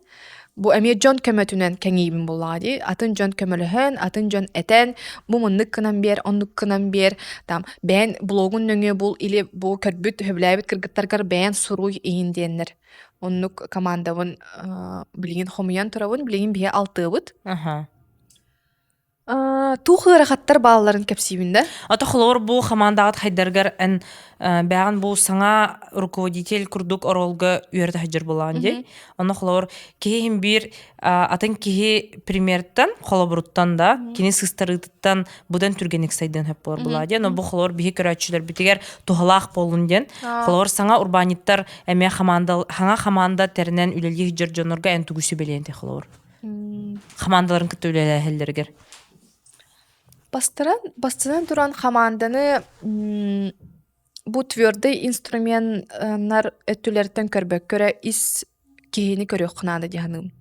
бу эмиэ дьон көмөтүнэн кэҥиибин буоллаҕа дии. Атын дьон көмөлөһөн, атын дьон этэн, бу муннук гынан биэр, оннук гынан биэр, там бэйэн блогун нөҥүө бул или бу көрбүт, сөбүлээбит кыргыттаргар бэйэн суруй иһин диэннэр. Оннук командабын билигин хомуйан турабын, билигин биһи алтыабыт. Аха. Туох ыарахаттар баалларын кэпсиибин да? Ото холобур бу хамаандаҕыт хайдаргар эн бэҕэн бу саҥа руководитель курдук оруолга үөрэтэ сылдьар буолаҕын дии. Онно холобур киһи иһин биир атын киһи примертан холобуруттан да кини сыстарыытыттан быдан түргэнник сайдыан сөп буолар буолаа диэн. Но бу холобур биһи көрөөччүлэрбитигэр туһалаах буоллун диэн. Холобур саҥа урбаанньыттар эмиэ хамаанда саҥа хамаанда тэринэн үлэлии сылдьар дьоннорго эн тугу сүбэлиэн этэй холобур? Хамаандаларын кытта үлэлээһэллэригэр. Бастаран, бастатан туран хамаанданы бу твердый инструменнар өттүлэриттэн көрбөккө эрэ ис киһини көрүөххэ наада дии саныыбын.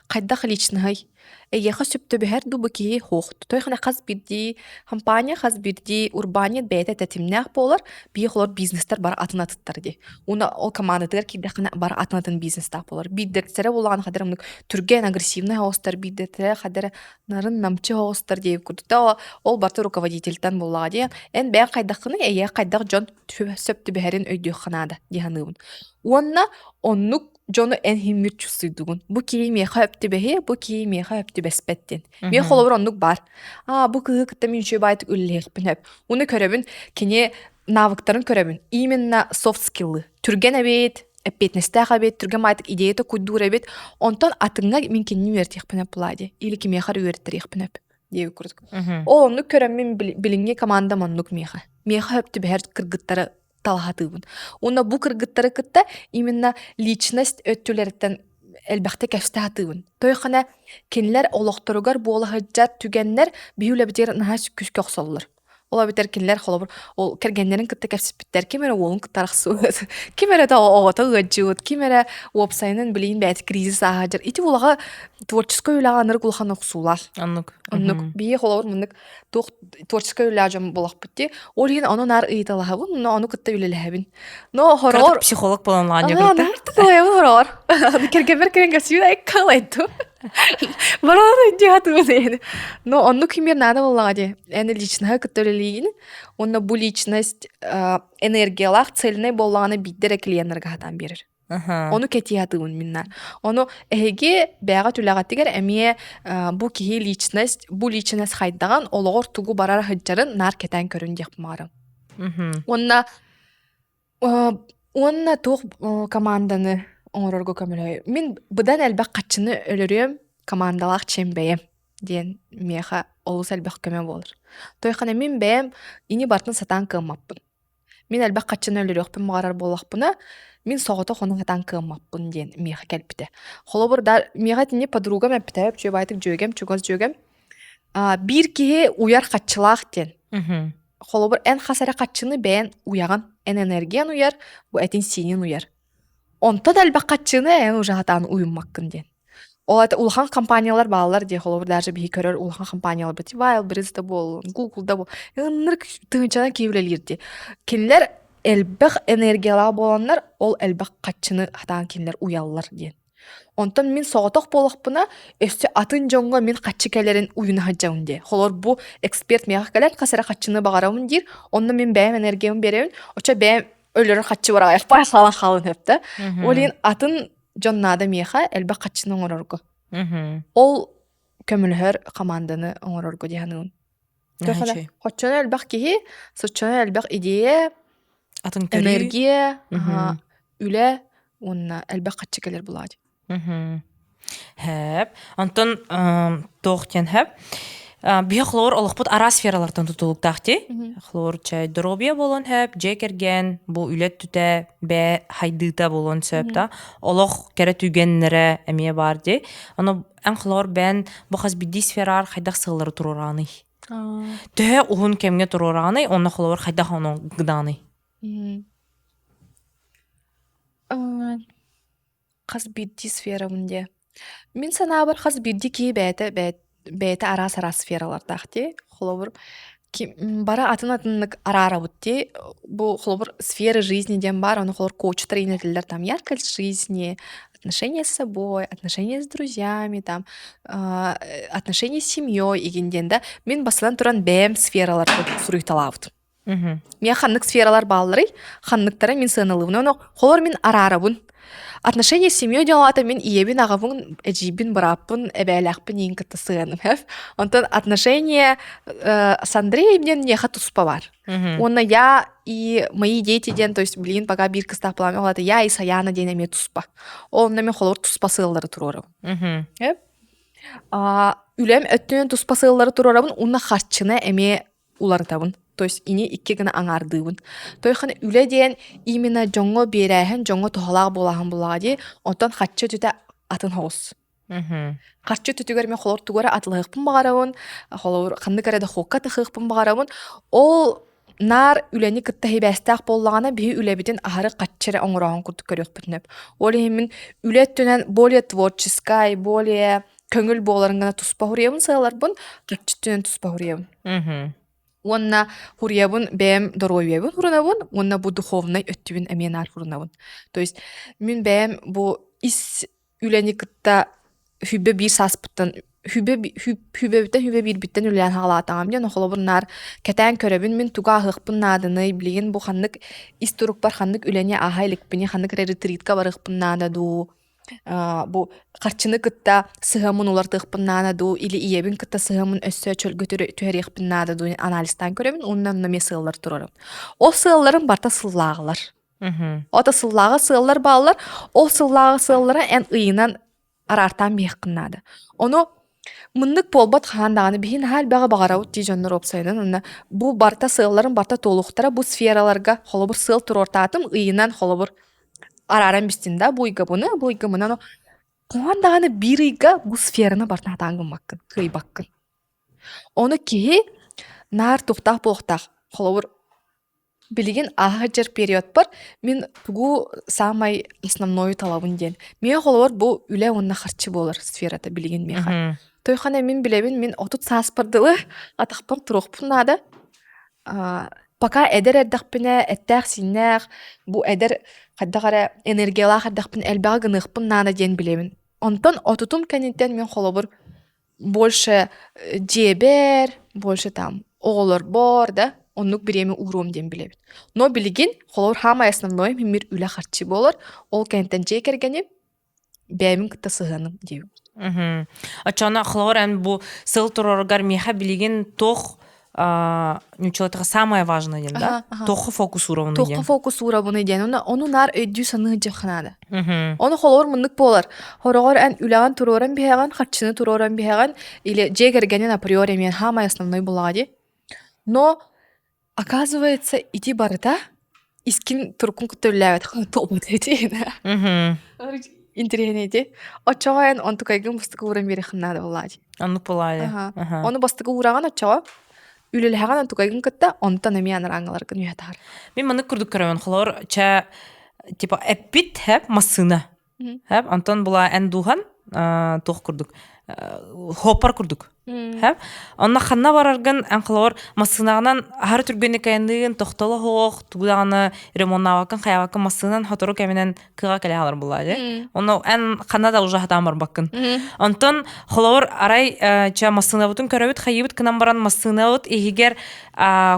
Хайдах личноһый? Эйиэхэ сөп түбэһэр дуу бу киһи суох. Тойхана хас биирдии компания, хас биирдии урбаанньыт бэйэтэ тэтимнээх буолар, биир холор бизнестэр бары атын атыттар дии. Уонна ол командатыгар киирдэххинэ бары атын атын бизнестаах буолар. Биирдэртэрэ буоллаҕына хадара оннук түргэн агрессивный оҕустар, биирдэртэрэ хадара нарын намчы оҕустар диэбит курдук да ол барыта руководительтэн буоллаҕа дии. Эн бэйэҥ хайдаххыный, эйиэхэ хайдах дьон сөп түбэһэрин өйдүөххэ наада дии саныыбын. Уонна оннук дьону эн иһиммит чувствуйдугун. Бу киһи миэхэ өп түбэһиэ, бу киһи миэхэ өп түбэспэт диэн. Миэхэ холобур оннук баар. Аа, бу кыыһы кытта мин үчүгэй баайтык үлэлэһиэхпин сөп. Уну көрөбүн, кини навыктарын көрөбүн. Именно soft skillы. Түргэн эбит, эппиэтинэстээх эбит, түргэн баайтык идеята куйдуур эбит. Онтон атыҥҥа мин кинини үөрэтиэхпин сөп буолаа дии. Или кимиэхэ эрэ үөрэттэриэхпин сөп диэбит курдук. Ол оннук көрөммүн билиҥҥи командам оннук миэхэ. Миэхэ сөп түбэһэр кыргыттары талаһатыыбын. Уонна бу кыргыттары кытта именно личность өттүлэриттэн элбэхтэ кэпсэтэ сатыыбын. Тойхана кинилэр олохторугар буола сылдьар түгэннэр биһи үлэбитигэр наһаа күүскэ охсоллор. Ол эбэтэр кинилэр холобур ол кэргэннэрин кытта кэпсэппиттэр, ким эрэ уолун кытта арахсыбыт, ким эрэ оҕото ыалдьыбыт, ким эрэ уопсайынан билигин бэйэтэ кризис ааһа Ити улаҕа творческай үлэҕэ ынырык улахан охсуулаах. Оннук. Оннук. Биһи холобур муннук туох творческай үлэлээх дьон буолахпыт дии. Ол иһин ону наар ыйыталаһабын, но ону кытта үлэлэһэбин. Но хороҕор... психолог буолан лаанньа Тулайабын хороҕор. Кэргэммэр кэлэн кэпсиибин айкалайтым. Баралар өйдүү Но оннук кимиэр наада буоллаҕа дии. Эн личноһы кытта үлэлиигин, уонна бу личность энергиялаах цельнай буоллаҕына биирдэ эрэ клиеннарга хатаан биэрэр. Ону кэтии сатыыбын минна. Ону эһиги бэйэҕит үлэҕитигэр эмиэ бу киһи личность, бу личность хайдаҕын, олоҕор тугу барар сылдьарын наар кэтээн көрүн диэхпин баҕарабын. Уонна уонна туох команданы оҥорорго көмөлөһөй. Мин быдан элбэх хаччыны өлөрүөм, командалаах чем бэйэм диэн миэхэ олус элбэх көмө буолар. Тойхана мин бэйэм ини бартын сатаан кыаммаппын. Мин элбэх хаччыны өлөрүөхпүн баҕарар буоллахпына, мин соҕотох ону сатаан кыаммаппын диэн миэхэ кэлбитэ. Холобур, да, миэхэ итини подругам эппитэ, үчүгэй дьүөгэм, чугас дьүөгэм, биир киһи уйар хаччылаах диэн. Холобур, эн хас эрэ хаччыны бэйэн уйаҕын, эн энергиян уйар, бу этин-сиинин уйар. Онтон элбэх хаччыны эн уже сатаан уйуммаккын диэн. Ол это улахан компаниялар бааллар дии, холобур, даже биһи көрөр улахан компанияларбыт Wildberries да буоллун, Google да буоллун, ынырык тыһыынчанан киһи үлэлиир дии. Кинилэр элбэх энергиялаах буоланнар, ол элбэх хаччыны сатаан кинилэр уйаллар диэн. Онтон мин соҕотох буоллахпына, өссө атын дьоҥҥо мин хаччы кэлэрин уйуна сылдьабын дии. Холобур, бу эксперт миэхэ кэлэр, хас эрэ хаччыны баҕарабын диир, онно мин бэйэм энергиябын биэрэбин, оччо бэйэм өлөрөр хаччы бараҕайахпар хаалан хаалан сөп да. Ол иһин атын дьон наада миэхэ элбэх хаччыны оҥорорго. Ол көмөлөһөр хамаанданы оҥорорго дии саныыбын. Хоччону элбэх киһи, соччону элбэх идея, Атын көрүү. энергия, үлэ уонна элбэх хаччы кэлэр булаадь. Хэп. Онтон туох диэн хэп. Биһи хлор олохпут араас сфералартан тутулуктаах дии. Хлор чай доруобуйа буолуон сөп, дьиэ кэргэн, бу үлэ түтэ, бээ хайдыыта буолуон сөп да. Олох кэрэ түгэннэрэ эмиэ баар дии. Ону эн хлор бээн бу хас биирдии сфераар хайдах сыллары туруораҕыный? Төһө уһун кэмҥэ туруораҕыный, онно холобур хайдах ону гынаҕыный? Хас биирдии сферабын диэ. Мин санаабар хас биирдии киһи бэйэтэ бэйэтэ араас-араас сфералардаах дии. Холобур, бары атын-атыннык араарабыт дии. Бу холобур сфера жизни диэн баар, ону холобур коучтар иҥэрэллэр там яркость жизни, отношения с собой, отношения с друзьями, там отношения с семьей игин диэн да. Мин бастатан туран бэйэм сфераларбын суруйталаабытым. Миэхэ ханнык сфералар баалларый, ханныктара мин сыаналыыбын. Ону холор мин араарабын. Отношения с семьей диэн аата мин ийэбин, аҕабын, эдьиийбин, бырааппын, эбээлээхпин иин кытта сыаным. Онтон отношения с Андреем диэн миэхэ туспа бар. Уонна я и мои дети диэн, то есть билигин пока биир кыстаах буолан ол аата я и Саяна диэн эмиэ туспа. Ол онно мин холобур туспа сыаллары туруорабын. Үлэм өттүнэн туспа сыаллары туруорабын уонна харчыны эмиэ уларытабын. То есть ини икки гына аҥаардыыбын. Тойхан үлэ диэн именно дьоҥҥо биэрээһин, дьоҥҥо туһалаах буолааһын буллаҕа дии. Онтон хаччы өтүтэ атын соҕус. Харчы өтүтүгэр мен холобур тугу эрэ атылаһыахпын баҕарабын, холобур ханнык эрэ дохуокка тахыахпын баҕарабын. Ол наар үлэни кытта сибээстээх буоллаҕына биһи үлэбитин аһары хаччы эрэ оҥорооһун курдук көрүөхпүтүн сөп. Ол иһин мин үлэ өттүнэн более творческай, более көҥүл буоларын гына туспа хуруйабын сыаларбын, харчы өттүнэн туспа хуруйабын. Уонна хуруйабын бэйэм доруобуйабын хурунабын уонна бу духовнай өттүбүн эмиэ наар хурунабын. То есть мин бэйэм бу ис үлэни кытта хүбэ биир сааспыттан хүбэ хүбэбиттэн хүбэ биирбиттэн үлэлээн хаалаатаҕым диэн холобур наар кэтээн көрөбүн мин тугу ааһыахпын нааданый билигин бу ханнык ис турукпар ханнык үлэни ааһа иликпиний ханнык эрэ ретритка барыахпын наада дуу бу харчыны кытта сыһыаммын уларытыахпын наада дуу или ийэбин кытта сыһыаммын өссө чөлгө түһэриэхпин наада дуу анализтаан көрөбүн уонна онно эмиэ сыаллар турарым. Ол сыалларым барыта сыллааҕылар. Ото сыллааҕы сыаллар бааллар. Ол сыллааҕы сыаллара эн ыйынан араартаан биһиэххин наада. Ону мыннык буолбат хаһан даҕаны биһи наһаа элбэҕи баҕарабыт дии дьоннор уопсайынан уонна бу барыта сыалларын барыта туолуохтара бу сфераларга холобур сыал туруортаатым ыйынан холобур арааран бистин да бу ыйга буну бу ыйга мунан хаһан даҕаны биир ыйга бу сфераны барытын хатаан гыммаккын кыайбаккын ону киһи наар туохтаах буолуохтаах холобур Билигин ааһа сылдьар периодпар мин тугу саамай основнойу талабын диэн. Миэхэ холобур бу үлэ уонна харчы буолар сферата билигин миэхэ. Тойхана мин билэбин мин 30 сааспар дылы атахпар туруохпун наада. Пока эдэр эрдэхпинэ эттээх-сииннээх бу эдэр хайдах эрэ энергиялаах эрдэхпинэ элбэҕи гыныахпын наада диэн билэбин. Онтон отутум кэнниттэн мин холобур больше дьиэбэр, больше там оҕолорбор да оннук бириэмэ ууруом диэн билэбин. Но билигин холобур хаамай основной мир үлэ харчы буолар. Ол кэнниттэн дьиэ кэргэним бэйэбин кытта сыһыаным диэбин. Оччоҕуна холобур эн бу сыл турарыгар миэхэ билигин туох ньуччалатыга самое важное диэн да туохха фокус уурабыный диэн туохха фокус уурабыный диэн ону ону наар өйдүү саныы дьахха наада ону холобур муннук буолар хороҕор эн үлэҕин туруоран биһэҕин харчыны туруоран биһэҕин или дьиэ кэргэнин априори эмиэ самый основной булаҕа дии но оказывается ити барыта искин туруккун кытта үллээбэтэх туолбат эти интэриэһинэй ити оччоҕо эн онтукайгын бастакы ууран биэриэххин наада буоллаҕа дии Оннук буолаайы. Ону бастакы уураҕын оччоҕо үлэлэһэҕин онтукайгын кытта онтон эмиэ анарааҥҥыларгын үһэ таһар. Мин маннык курдук көрөбүн. Холобур, чэ, типа эппит хэп массыына. Хэп, онтон була эн дуухан туох курдук хоппар курдук. Хэп. Онно ханна бараргын эн холобур массыынаҕынан аһары түргэнник айанныгын тохтоло суох тугу даҕаны ремоннаабаккын хайаабаккын массыынан сотору кэминэн кыаҕа кэлэ хаалар буоллаа дии. Онно эн ханна да уже хатаан барбаккын. Онтон холобур арай чэ массыынабытын көрөбүт хайыыбыт гынан баран массыынабыт иһигэр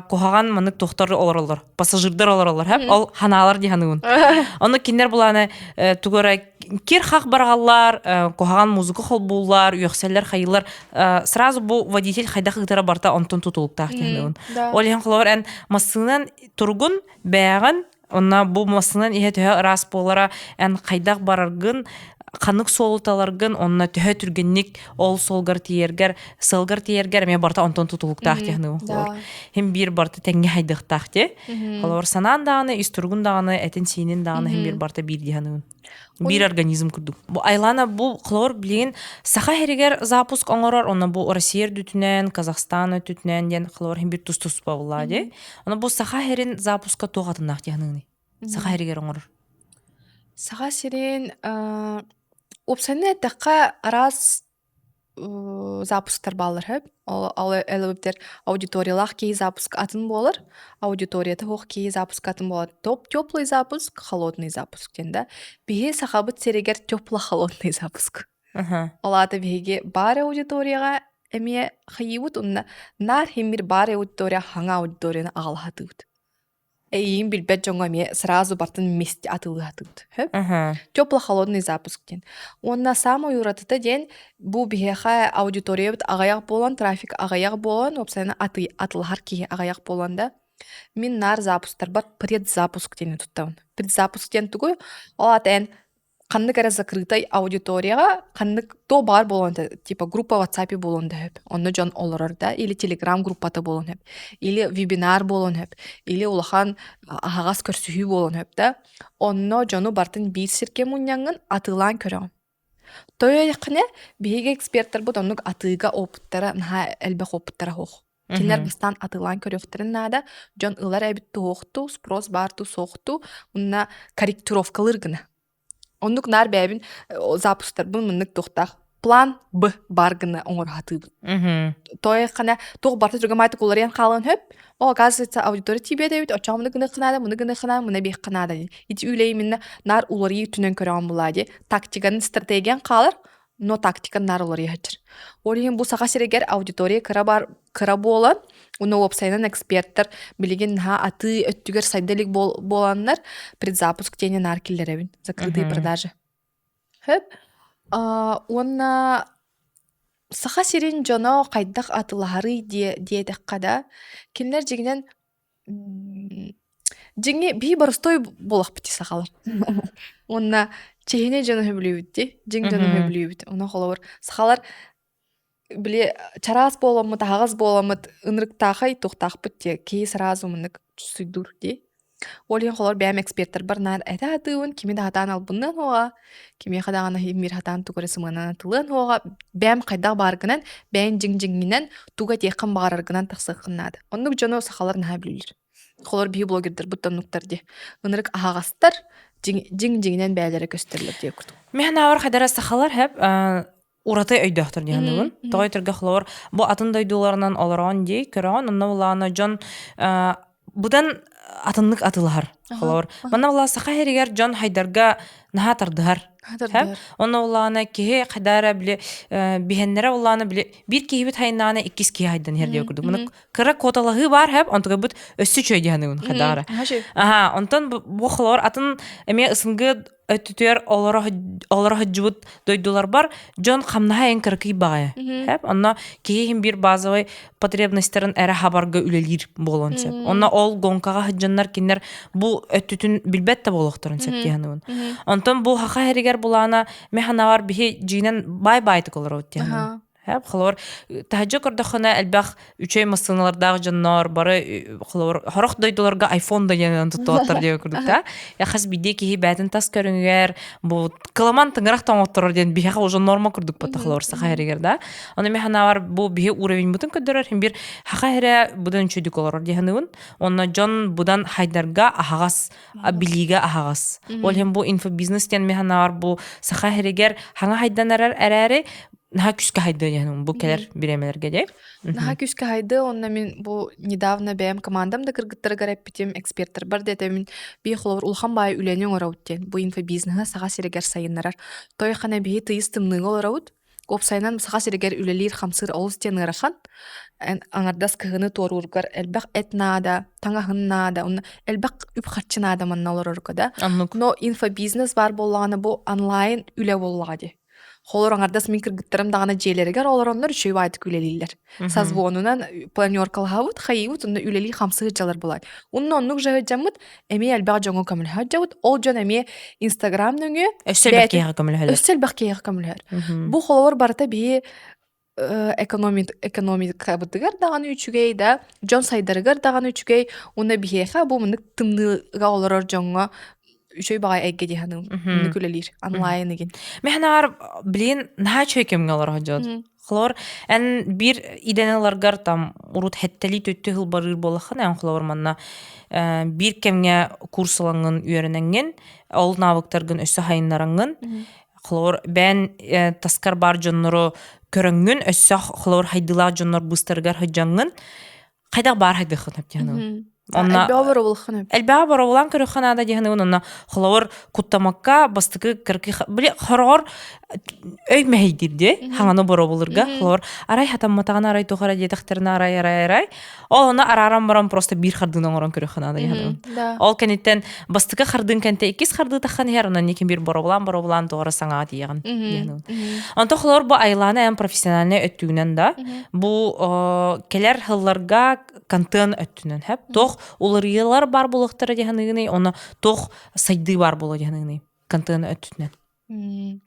куһаҕан маннык туохтар олороллор пассажирдар олороллор ол ханаалар дии саныыбын. Онно кинилэр булааны тугу эрэ. Кир-хах бараҕаллар, куһаҕан музыка холбууллар, үөхсэллэр, хайыылар. Сразу бу водитель хайдах ыытара барта онтон тутулуктаах диэн Ол иһин холобур эн массыынан тургун, бээҕин, онно бу массыынан иһэ төһө ыраас буолара, эн хайдах бараргын, ханнык суолу таларгын, онно төһө түргэнник ол суолгар тиийэргэр, сылгар тиийэргэр эмиэ барыта онтон тутулуктаах диэн холобур. Хим биир барыта тэҥҥэ хайдыахтаах дии. Холобур санаан даҕаны, ис туругун даҕаны, этин-сиинин даҕаны хим биир барыта биир дии саныыбын. Биир организм курдук. Бу Айлана бу холобур билигин Саха сиригэр запуск оҥорор, онно бу Россия үрдүтүнэн, Казахстан өттүтүнэн диэн холобур хим биир тус-туспа буллаа дии. Ону бу Саха сирин запуска туох атыннаах дии саныыгыный? Саха сиригэр оҥорор. Саха сирин уопсайынан эттэххэ араас запусктар бааллар сөп. Ол эбэтэр аудиториялаах киһи запуск атын буолар, аудиторията суох киһи запуск атын буолар. Топ теплый запуск, холодный запуск диэн да. Биһи Сахабыт сиригэр тепло-холодный запуск. Ол аата биһиги баар аудиторияҕа эмиэ хайыыбыт уонна наар химмир баар аудитория хаҥа аудиторияны аҕалаһатыыбыт. Эйиин билбэт дьоҥҥо эмиэ сразу бартын вместе атыылаһатыбыт. Сөп? Тепло-холодный запуск диэн. Уонна саамай уратыта диэн бу биһиэхэ аудиториябыт аҕыйах буолан, трафик аҕыйах буолан, уопсайынан аты атылаһар киһи аҕыйах буолан да, мин наар запусктарбар предзапуск диэни туттабын. Предзапуск диэн тугуй? Ол аата эн ханнык эрэ закрытай аудиторияҕа ханнык то баар буолуон типа группа WhatsApp буолуон да сөп онно дьон олорор да или телеграм группата буолуон сөп или вебинар буолуон сөп или улахан аһаҕас көрсүһүү буолуон сөп да онно дьону бартын биир сиргэ мунньаҥҥын атыылаан көрөҕүн Тоойоххуна биһиги экспертарбыт оннук атыыга опыттара наһаа элбэх опыттара суох. Кинилэр бастаан атыылаан көрүөхтэрин наада, дьон ылар эбит туһуохтуу, спрос баар дуу суох дуу, уонна корректировкалыыр гына. Оннук наар бэйэбин запустарбын маннык туохтаах план Б баар гына оҥоро сатыыбын. Тоойоххуна туох барыта түргэн уларыйан хаалан сөп. О, оказывается, аудитория тиийбэт эбит, оччоҕо муну гыныахха наада, муну гыныахха наада, муну эбиэххэ наада диэн. Ити үлэ именно наар уларыйыы өттүнэн көрөҕүн булаа дии. Тактиканы, стратегиян хаалар, но тактика наар уларыйа сылдьар. Ол иһин бу Саха сиригэр аудитория кыра бар кыра буолан, уонна уопсайынан эксперттэр билигин наһаа атыы өттүгэр сайда илик буоланнар предзапуск диэни наар киллэрэбин. Закрытые продажи. Хөп. Уонна Саха сирин дьоно хайдах атылаһарый диэтэххэ да, кинилэр дьиҥинэн Дьиҥи биһи боростуой буолахпыт дии сахалар. Уонна чиһини дьону сөбүлүүбүт дии, дьиҥ дьону сөбүлүүбүт. Онон холобур, сахалар били чараас буоламмыт, аһаҕас буоламмыт ынырыктаахай туохтаахпыт дии, киһи сразу маннык суйдуур дии. Ол иһин холобур бэйэм экспертарбар наар этэ сатыыбын, кими да сатаан албынныан суоҕа, кимиэхэ даҕаны мир сатаан тугу эрэ сымыанан атылыан суоҕа, бэйэм хайдах бааргынан, бэйэҥ дьиҥ-дьиҥҥинэн тугу этиэххин баҕараргынан тахсыаххын наада. Оннук дьону сахалар наһаа билэллэр. Холор биһи блогердарбыт да оннуктар дии. Ынырык аһаҕастар, дьиҥ-дьиҥинэн бэйэлэрэ көстөллөр диye курдук. Мин анаабар хайдара сахалар хэп ураты өйдөөхтөр диэн саныыбын. Тоҕо өтөргө холобур бу атын дойдуларынан олороон дии көрөҕүн онно булаана дьон быдан атыннык атылаһар холобур. Манна була саха сиригэр дьон хайдарга наһаа тардыһар. Онно булаана киһи хайдара били биһэннэрэ булаана били биир киһибит хайнаана иккис киһи хайдан иһэр диye курдук. Маны кыра куоталаһыы баар хэп онтугайбыт өссө үчүгэй дии саныыбын хайдара. Аха, онтон бу холобур атын эмиэ ысынгы өттүтүгэр олоро сылдьыбыт дойдуларбар дьон хамнаһа эн кыракый баҕайы. Хэп онно киһи иһин биир базовай потребностьтарын эрэ хабарга үлэлиир буолуон сөп. Онно ол гонкаҕа сылдьаннар кинилэр бу өттүтүн билбэт да буолуохтарын сөп дии саныыбын. Онтон бу хаха эригэр булаана мин санаабар биһи дьиинэн баай-баайтык олоробут дии саныыбын. Хэп, холобур, таһырдьа көрдөххүнэ элбэх үчүгэй массыыналардаах дьоннор бары холобур, сорох дойдуларга айфон да диэн туттубаттар диэн курдук да. Хас биирдии киһи бэйэтин тас көрүҥүгэр бу кыламан тыҥырах тоҥотторор диэн биһиэхэ уже норма курдук буолта холобур саха сиригэр да. Ону мин санаабар бу биһи уровеньбытын көрдөрөр иһин биир саха сирэ быдан үчүгүйдүк олорор дии саныыбын. Онно дьон быдан хайдарга аһаҕас билиигэ аһаҕас. Ол иһин бу инфобизнес диэн мин санаабар бу саха сиригэр хаҥа хайдан эрэр эрээри наһаа күүскэ хайдыа диэн бу кэлэр бириэмэлэргэ дии. Наһаа күүскэ хайдыа уонна мин бу недавно бэйэм командам да кыргыттарыгар эппитим, эксперттарбар да этэбин, биир холобур улахан баай үлэни оҥоробут диэн. Бу инфобизнеһы Саха сиригэр сайыннарар. Той хана биһи тыйыс тымныыга олоробут. Уопсайынан Саха сиригэр үлэлиир-хамсыыр олус диэн ыарахан. Эн аҥардас кыһыны туоруургар элбэх эт наада, таҥаһын наада, уонна элбэх үп-харчы наада манна олорорго да. Оннук. Но инфобизнес баар буоллаҕына бу онлайн үлэ буоллаҕа дии. Холор аҥардас мин кыргыттарым даҕаны дьиэлэригэр олороннор үчүгэй баайдык үлэлииллэр. Созвонунан планеркалаһабыт, хайыыбыт, онно үлэлии-хамсыы сылдьаллар буолаат. Онно оннук дьаммыт эмиэ элбэх дьоҥҥо көмөлөһөр дьабыт. Ол дьон эмиэ Инстаграм нөҥүө Өссө элбэх киһиэхэ көмөлөһөллөр. Өссө элбэх киһиэхэ көмөлөһөр. Бу холобур барыта биһи экономикабытыгар даҕаны үчүгэй да, дьон сайдарыгар даҕаны үчүгэй. Уонна биһиэхэ бу мындык тымныыга олорор дьоҥҥо үчүгэй баҕайы эйгэ дии саныыбын. Оннук үлэлиир. Онлайн игин. Мен агаар блин наһаа үчүгэй кэмҥэ олорор дьон. Холобур, эн биир идэни ыларгар там урут хэттэлии төттө сыл барыыр буоллаххына, эн холобур манна биир кэмҥэ курс ылаҥҥын үөрэнэҥҥин, ол навыктаргын өссө хайыннараҥҥын, холобур, бэйэн таскар баар дьоннору көрөҥҥүн, өссө холобур хайдыылаах дьоннор быыстарыгар сылдьаҥҥын, хайдах баар хайдыаххын сөп диэн Онно элбэҕи боробулаххын сөп. Элбэҕи боробулаан көрүөххэ наада диэн онно холобур куттамакка бастакы кыракый били хороҕор өй мэһэйдиир дии хаҥаны боробулурга холобур арай хатамматаҕына арай туох эрэ диэтэхтэринэ арай арай арай ол ону арааран баран просто биир хардыыны оҥорон көрүөххэ наада диэн ол кэнниттэн бастакы хардыын кэнтэ иккис хардыы таххан иһэр онон никин биир боробулаан боробулаан туох эрэ саҥаҕа тиийэҕин диэн Онтон холобур бу Айлаана эн профессиональнай өттүгүнэн да бу кэлэр сылларга контент өттүнэн хэп туох уларыйыылар баар буолуохтара дии саныыгыный уонна туох сайдыы баар буолуо дии саныыгыный контент өттүнэн?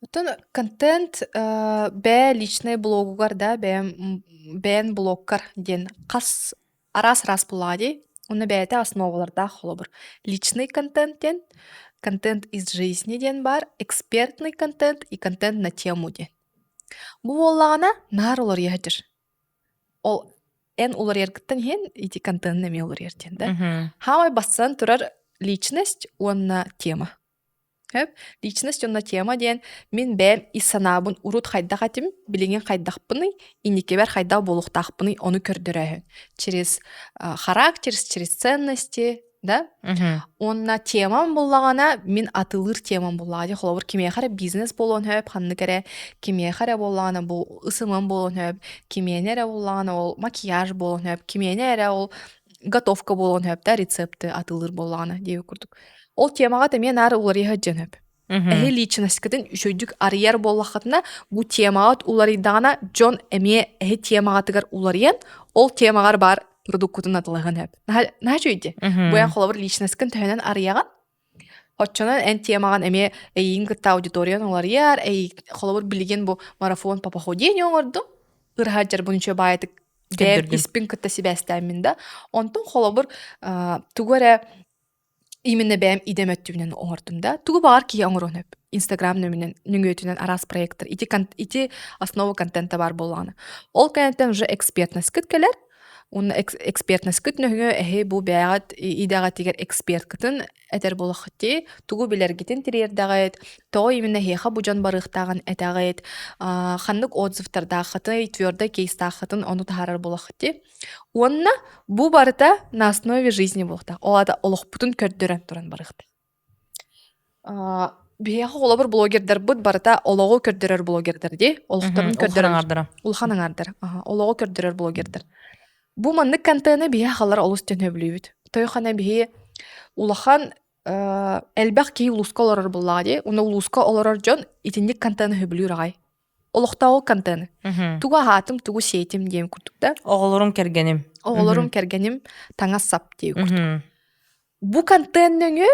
Оттон контент бэйэ личнэй блогугар да бэйэм бэйэн блогкар диэн хас араас-араас буллаҕа дии. Уонна бэйэтэ основалардаах холобур. Личный контент диэн, контент из жизни диэн баар, экспертный контент и контент на тему диэн. Бу буоллаҕына наар уларыйа сылдьар. Ол эн уларыйаргыттан иһин ити контент эмиэ уларыйар диэн да. Хаамай бастан турар личность уонна тема. Сөп. Личность уонна тема диэн мин бэйэм ис санаабын урут хайдах этим, билигин хайдахпыный, инникибэр хайдах буолуохтаахпыный ону көрдөрөөһүн. Через характер, через ценности, да? Уонна темам буллаҕына мин атылыыр темам буллаҕа дии. Холобур, кимиэхэ эрэ бизнес буолуон сөп, ханнык эрэ кимиэхэ эрэ буоллаҕына бу ысымам буолуон сөп, кимиэнэ эрэ буоллаҕына ол макияж буолуон сөп, кимиэнэ эрэ ол готовка буолуон сөп да рецепты атылыыр буоллаҕына диэбит курдук. Ол темаҕа эмиэ наар уларыйа сылдьыан сөп. Эһи личностькытын үчүгэйдик арыйар буоллаххытына, бу темаҕыт уларыйдаҕына, дьон эмиэ эһи темаҕытыгар уларыйан, ол темаҕар баар продуккутун атылаһыан сөп. Наһаа үчүгэй дии. Бу эн холобур личностькын төһөнөн арыйаҕын, оччонон эн темаҕын эмиэ эйигин кытта аудиториян уларыйар, холобур билигин бу марафон по похудению оҥордум, ыраһа дьарбын үчүгэй баайытык бэйэм испин кытта сибээстээммин да. Онтон холобур тугу эрэ именно бэйэм идэм өттүбүнэн оҥордум да. Тугу баҕар киһи оҥоруон сөп. Инстаграм нөмүнэн, нөҥүөтүнэн араас проекттар. Ити, ити основа контента баар буоллаҕына. Ол кэнниттэн уже экспертностькыт кэлэр. Уонна экспертностькыт нөҥүө эһи бу бэйэҕит идэҕитигэр эксперткытын этэр буолаххыт дии. Тугу билэргитин тириэрдэҕит, тоҕо именно эһиэхэ бу дьон барыахтааҕын этэҕит, ханнык отзывтардааххытый, твердый кейстааххытын ону таһаарар буолаххыт дии. Уонна бу барыта на основе жизни буолуохтаах. Ол аата олохпутун көрдөрөн туран барыахтаах. Биһиэхэ холобур блогердарбыт барыта олоҕу көрдөрөр блогердар дии. Олохторун көрдөрөр. Улахан аҥаардара. Улахан аҥаардар. Олоҕу көрдөрөр блогердар. Бу маннык контены биһи халар олус төнөбүлүүбүт. Тойхана биһи улахан элбэх киһи улууска олорор буоллаҕа дии. Уонна улууска олорор дьон итинник контены сөбүлүүр аҕай. Олохтооҕу контены. Тугу аһаатым, тугу сиэтим диэн курдук да. Оҕолорум кэргэним. Оҕолорум кэргэним таҥас сап диэн курдук. Бу контент нөҥүө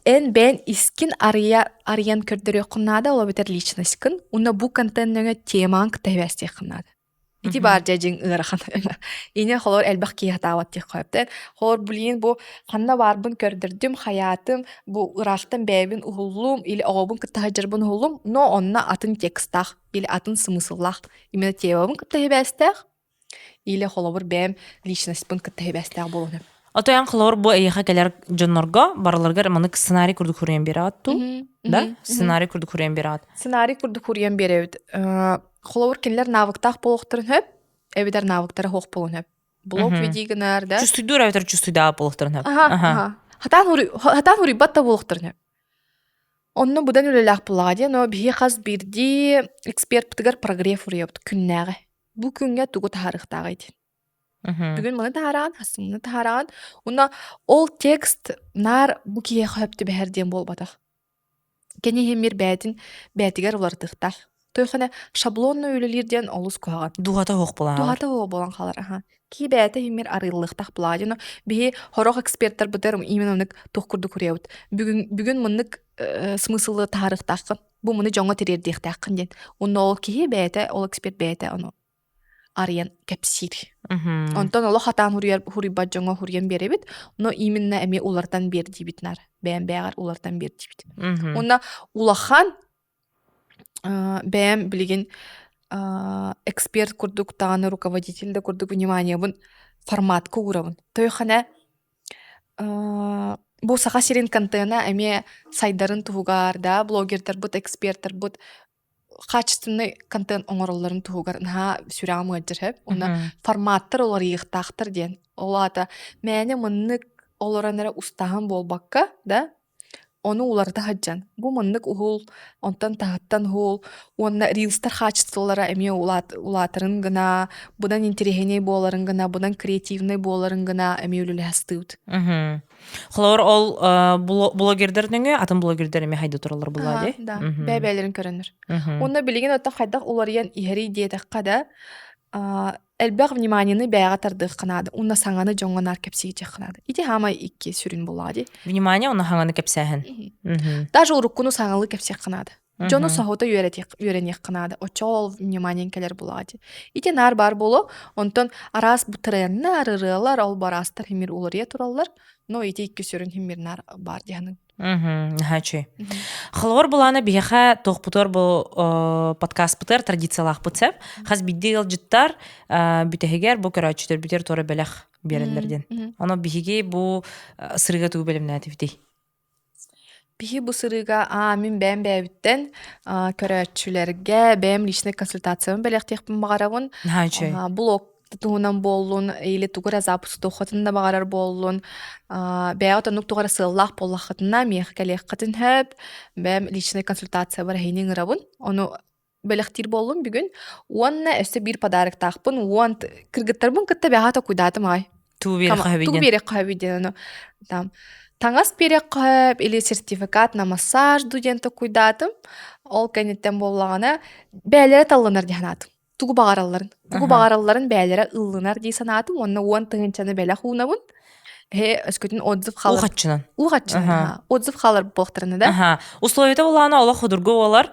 эн бэйэн искин арыйа арыйан көрдөрүөххүн наада, ол эбэтэр личностькын. Уонна бу контент нөҥүө темаҕын кытта сибээстиэххин наада. Ити баар дьэ дьиҥ ыарахан. Инэ холор элбэх киһи хатаабат диэххэ сөп. Холор блин бу ханна баарбын көрдөрдүм, хайаатым, бу ыраахтан бэйэбин уһуллум или оҕобун кытта сылдьарбын уһуллум, но онно атын текстаах или атын смысллаах. Именно темабын кытта сибээстээх или холобур бэйэм личностьпын кытта сибээстээх буолуон сөп. Отойон холобур бу эйиэхэ кэлэр дьоннорго барыларыгар маннык сценарий курдук суруйан биэрэҕит дуу? Да? Сценарий курдук суруйан биэрэҕит. Сценарий курдук суруйан биэрэбит. Холобур кинилэр навыктаах буолуохтарын сөп, эбэтэр навыктара суох буолуон сөп. Блок веди гынар, да? Чувствуйдуур эбэтэр чувствуйдаабат буолуохтарын сөп. Аха, аха. Хатаан хуруйбат да буолуохтарын сөп. Онно быдан үлэлээх буоллаҕа дии, но биһиги хас биирдии экспертпытыгар прогрев уруйабыт күннээҕи. Бу күҥҥэ тугу таһаарыахтааҕый диэн. Бүгүн маны таһаараҕын, хасыммыны таһаараҕын. Уонна ол текст наар бу киһиэхэ сөп түбэһэр диэн буолбатах. Кини иһин мир бэйэтин бэйэтигэр уларытыахтаах. Тойхана шаблонно үлэлиир диэн олус куһаҕан. Дууһата суох буолан хаалар. Дууһата суох буолан хаалар, аха. Киһи бэйэтэ иһин арыыллыахтаах буолаҕа дьоно. Биһи сорох эксперттарбытыгар именно оннук туох курдук уруйабыт. Бүгүн бүгүн муннук смыслы таһаарыахтааххын. Бу муну дьоҥҥо тириэрдиэхтээххин диэн. Уонна ол киһи бэйэтэ, ол эксперт бэйэтэ ону арыйан кэпсиир. Онтон олох хатаан хуруйар хуруйбат дьоҥҥо хуруйан биэрэбит, но именно эмиэ улартан биэр диибит наар. Бэйэм бэйэҕэр улартан биэр диибит. Уонна улахан бэйэм билигин эксперт курдук даҕаны руководитель да курдук вниманиебын форматка уурабын. Тойхана бу Саха сирин контена эмиэ сайдарын туһугар да блогердарбыт, эксперттарбыт качественный контент оҥороллорун туһугар наһаа сүрэҕим ыалдьар сөп. Уонна форматтар уларыйыахтаахтар диэн. Ол аата мээнэ маннык олорон эрэ устаһан буолбакка да, ону уларыта сылдьан. Бу маннык уһул, онтон таһыттан уһул уонна рилстэр хаачыстыбалара эмиэ улаатарын гына, быдан интэриэһинэй буоларын гына, быдан креативнай буоларын гына эмиэ үлэлэһэ сатыыбыт. Холобур, ол блогердар нөҥүө атын блогердар эмиэ хайда тураллар буолла дии. Да, бэйэ-бэйэлэрин көрөннөр. Уонна билигин оттон хайдах уларыйан иһэрий диэтэххэ да, элбэх вниманиены бэйэҕэ тардыахха наада уонна саҥаны дьоҥҥо наар кэпсиэххэ наада. Ити хаамай икки сүрүн буоллаҕа дии. Внимание уонна саҥаны кэпсээһин. Даже уруккуну саҥалыы кэпсиэххэ наада. Дьону соһута үөрэниэххэ наада. Оччоҕо ол вниманиеҥ кэлэр буоллаҕа дии. Ити наар баар буолуо. Онтон араас бу треннэр, ырыалар, ол араастар химир уларыйа тураллар. Но ити икки сүрүн химир наар баар дии саныыбын. Наһаа үчүгэй. Холобур булаана биһиэхэ туохпутугар бу подкастпытыгар традициялаахпыт сөп. Хас биирдии ыалдьыттар бүтэһигэр бу көрөөччүлэрбитигэр туора бэлэх биэрэллэр диэн. Ону биһиги бу сырыыга тугу бэлэмнээтибитий? Биһи бу сырыыга аа мин бэйэм бэйэбиттэн көрөөччүлэргэ бэйэм личнай консультациябын бэлэхтиэхпин баҕарабын. Наһаа үчүгэй. Блог туһунан буоллун или тугу эрэ запуск да баҕарар буоллун бэйэҕит оннук туох эрэ сыаллаах буоллаххытына миэхэ кэлиэххитин сөп. Бэйэм личнай консультациябар эһиини ыҥырабын. Ону бэлэхтиир буоллум бүгүн. Уонна өссө биир подароктаахпын. Уон кыргыттарбын кытта бэҕэһээ токуйдаатым аҕай. Тугу биэриэххэ сөбүй Тугу диэн. биэриэххэ сөбүй диэн ону там таҥас биэриэххэ сөп или сертификат на массаж дуу диэн токуйдаатым. Ол кэнниттэн буоллаҕына бэйэлэрэ таллынар дии санаатым. Тугу баҕаралларын. Тугу баҕаралларын бэйэлэрэ ыллынар дии санаатым уонна 10 тыһыынчаны бэлэх уунабын. Эһэ өскөтүн отзыв хаалар. Уухаччынан. Уухаччынан. Отзыв хаалар буолуохтарына да. Аха. Условията булаана олох худургу буолар.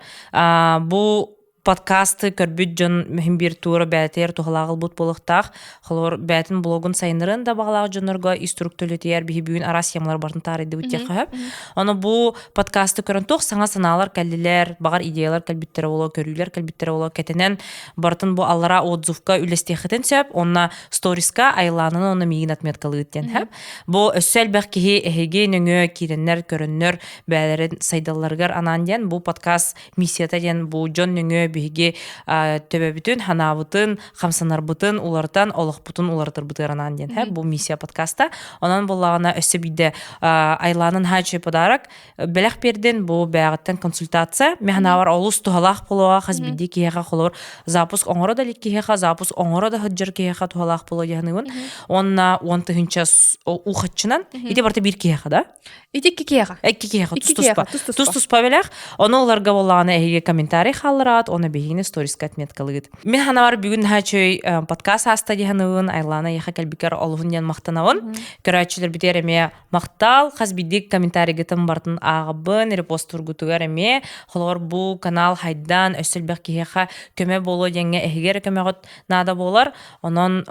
Бу подкасты көрбүт дьон мөһүн биир туора бээтигэр туһалаах ылбыт буолуохтаах. Холобур, бээтин блогун сайыннарын да баҕалаах дьоннорго ис турук төлөтүйэр биһи бүгүн араас темалар бартын таарыйдыбыт диэххэ сөп. Ону бу подкасты көрөн туох саҥа санаалар кэллилэр, баҕар идеялар кэлбиттэрэ буолуо, көрүүлэр кэлбиттэрэ буолуо, кэтэнэн барытын бу аллара отзывка үллэстиэххитин сөп. Онно сториска Айлаананы уонна миигин отметкалыыт диэн сөп. Бу өссө элбэх киһи эһиги нөҥүө киирэннэр, көрөннөр бэйэлэрин сайдалларыгар анаан диэн бу подкаст миссията диэн бу дьон нөҥүө биһиги төбөбүтүн, ханаабытын, хамсанарбытын уларытан, олохпутун уларытарбытыгар анаан диэн һэ бу миссия подкаста. Онон буоллаҕына өссө биирдэ Айлаанын хаачый подарок бэлэх биэрдин бу бэйэҕиттэн консультация. Мин ханаабар олус туһалаах буолуоҕа хас биирдии киһиэхэ холобур запуск оҥоро да илик киһиэхэ запуск оҥоро да сылдьар киһиэхэ туһалаах буолуо дии саныыбын. Уонна 10 тыһыынча уухаччынан ити барыта биир киһиэхэ да? Ити икки киһиэхэ. Икки киһиэхэ тус-туспа. Тус-туспа бэлэх. Ону ыларга буоллаҕына эһиги комментарий хааллараат, оны биһигини сториска отметкалыгыт. Мин ханабар бүгүн наһаа үчүгэй подкаст ааста дии саныыбын. Айлаана эйиэхэ кэлбиккэр олуһун диэн махтанабын. Көрөөччүлэрбитигэр эмиэ махтал. Хас биирдии комментарийгытын барытын ааҕабын, репостургутугар эмиэ. Холобур, бу канал хайдан өссө элбэх киһиэхэ көмө буолуо диэҥҥэ эһиги эрэ көмөҕүт наада буолар. Онон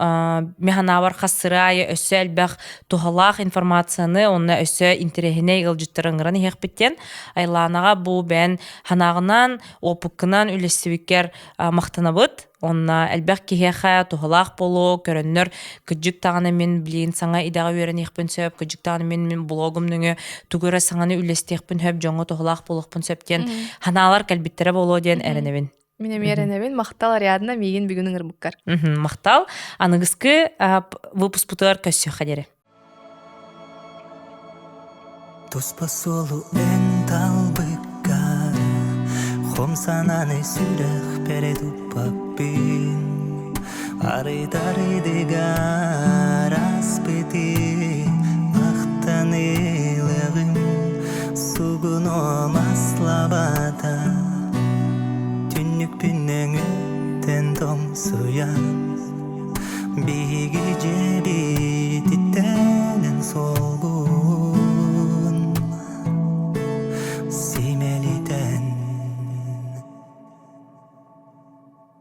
мин санаабар хас сыры аайы өссө элбэх туһалаах информацияны уонна өссө интэриэһинэй ыалдьыттары ыҥыран иһиэхпит диэн Айлаанаҕа бу бэйэн санааҕынан, уопуккунан үлэстибиккэр махтанабыт. Онно элбэх киһиэхэ туһалаах буолуо, көрөннөр кыдьык даҕаны мин билигин саҥа идэҕэ үөрэниэхпин сөп, кыдьык даҕаны мин мин блогум нөҥүө тугу эрэ саҥаны үллэстиэхпин сөп, дьоҥҥо туһалаах буолуохпун сөп диэн санаалар кэлбиттэрэ буолуо диэн эрэнэбин. Мин эмиэ эрэнэбин. Махтал Ариадна миигин бүгүн ыҥырбыккар. Махтал. Аныгыскы выпускпутугар көрсүөххэ диэри. Туспа суолу эн талбыккар. Хом санааны сүрэхпэр туппаппын Арыйдарыдыгар аспыты Махтаныылыгым сугуном аслабата Түннүкпүн өҥүттэн тоҥсуйан Биһиги дьиэ.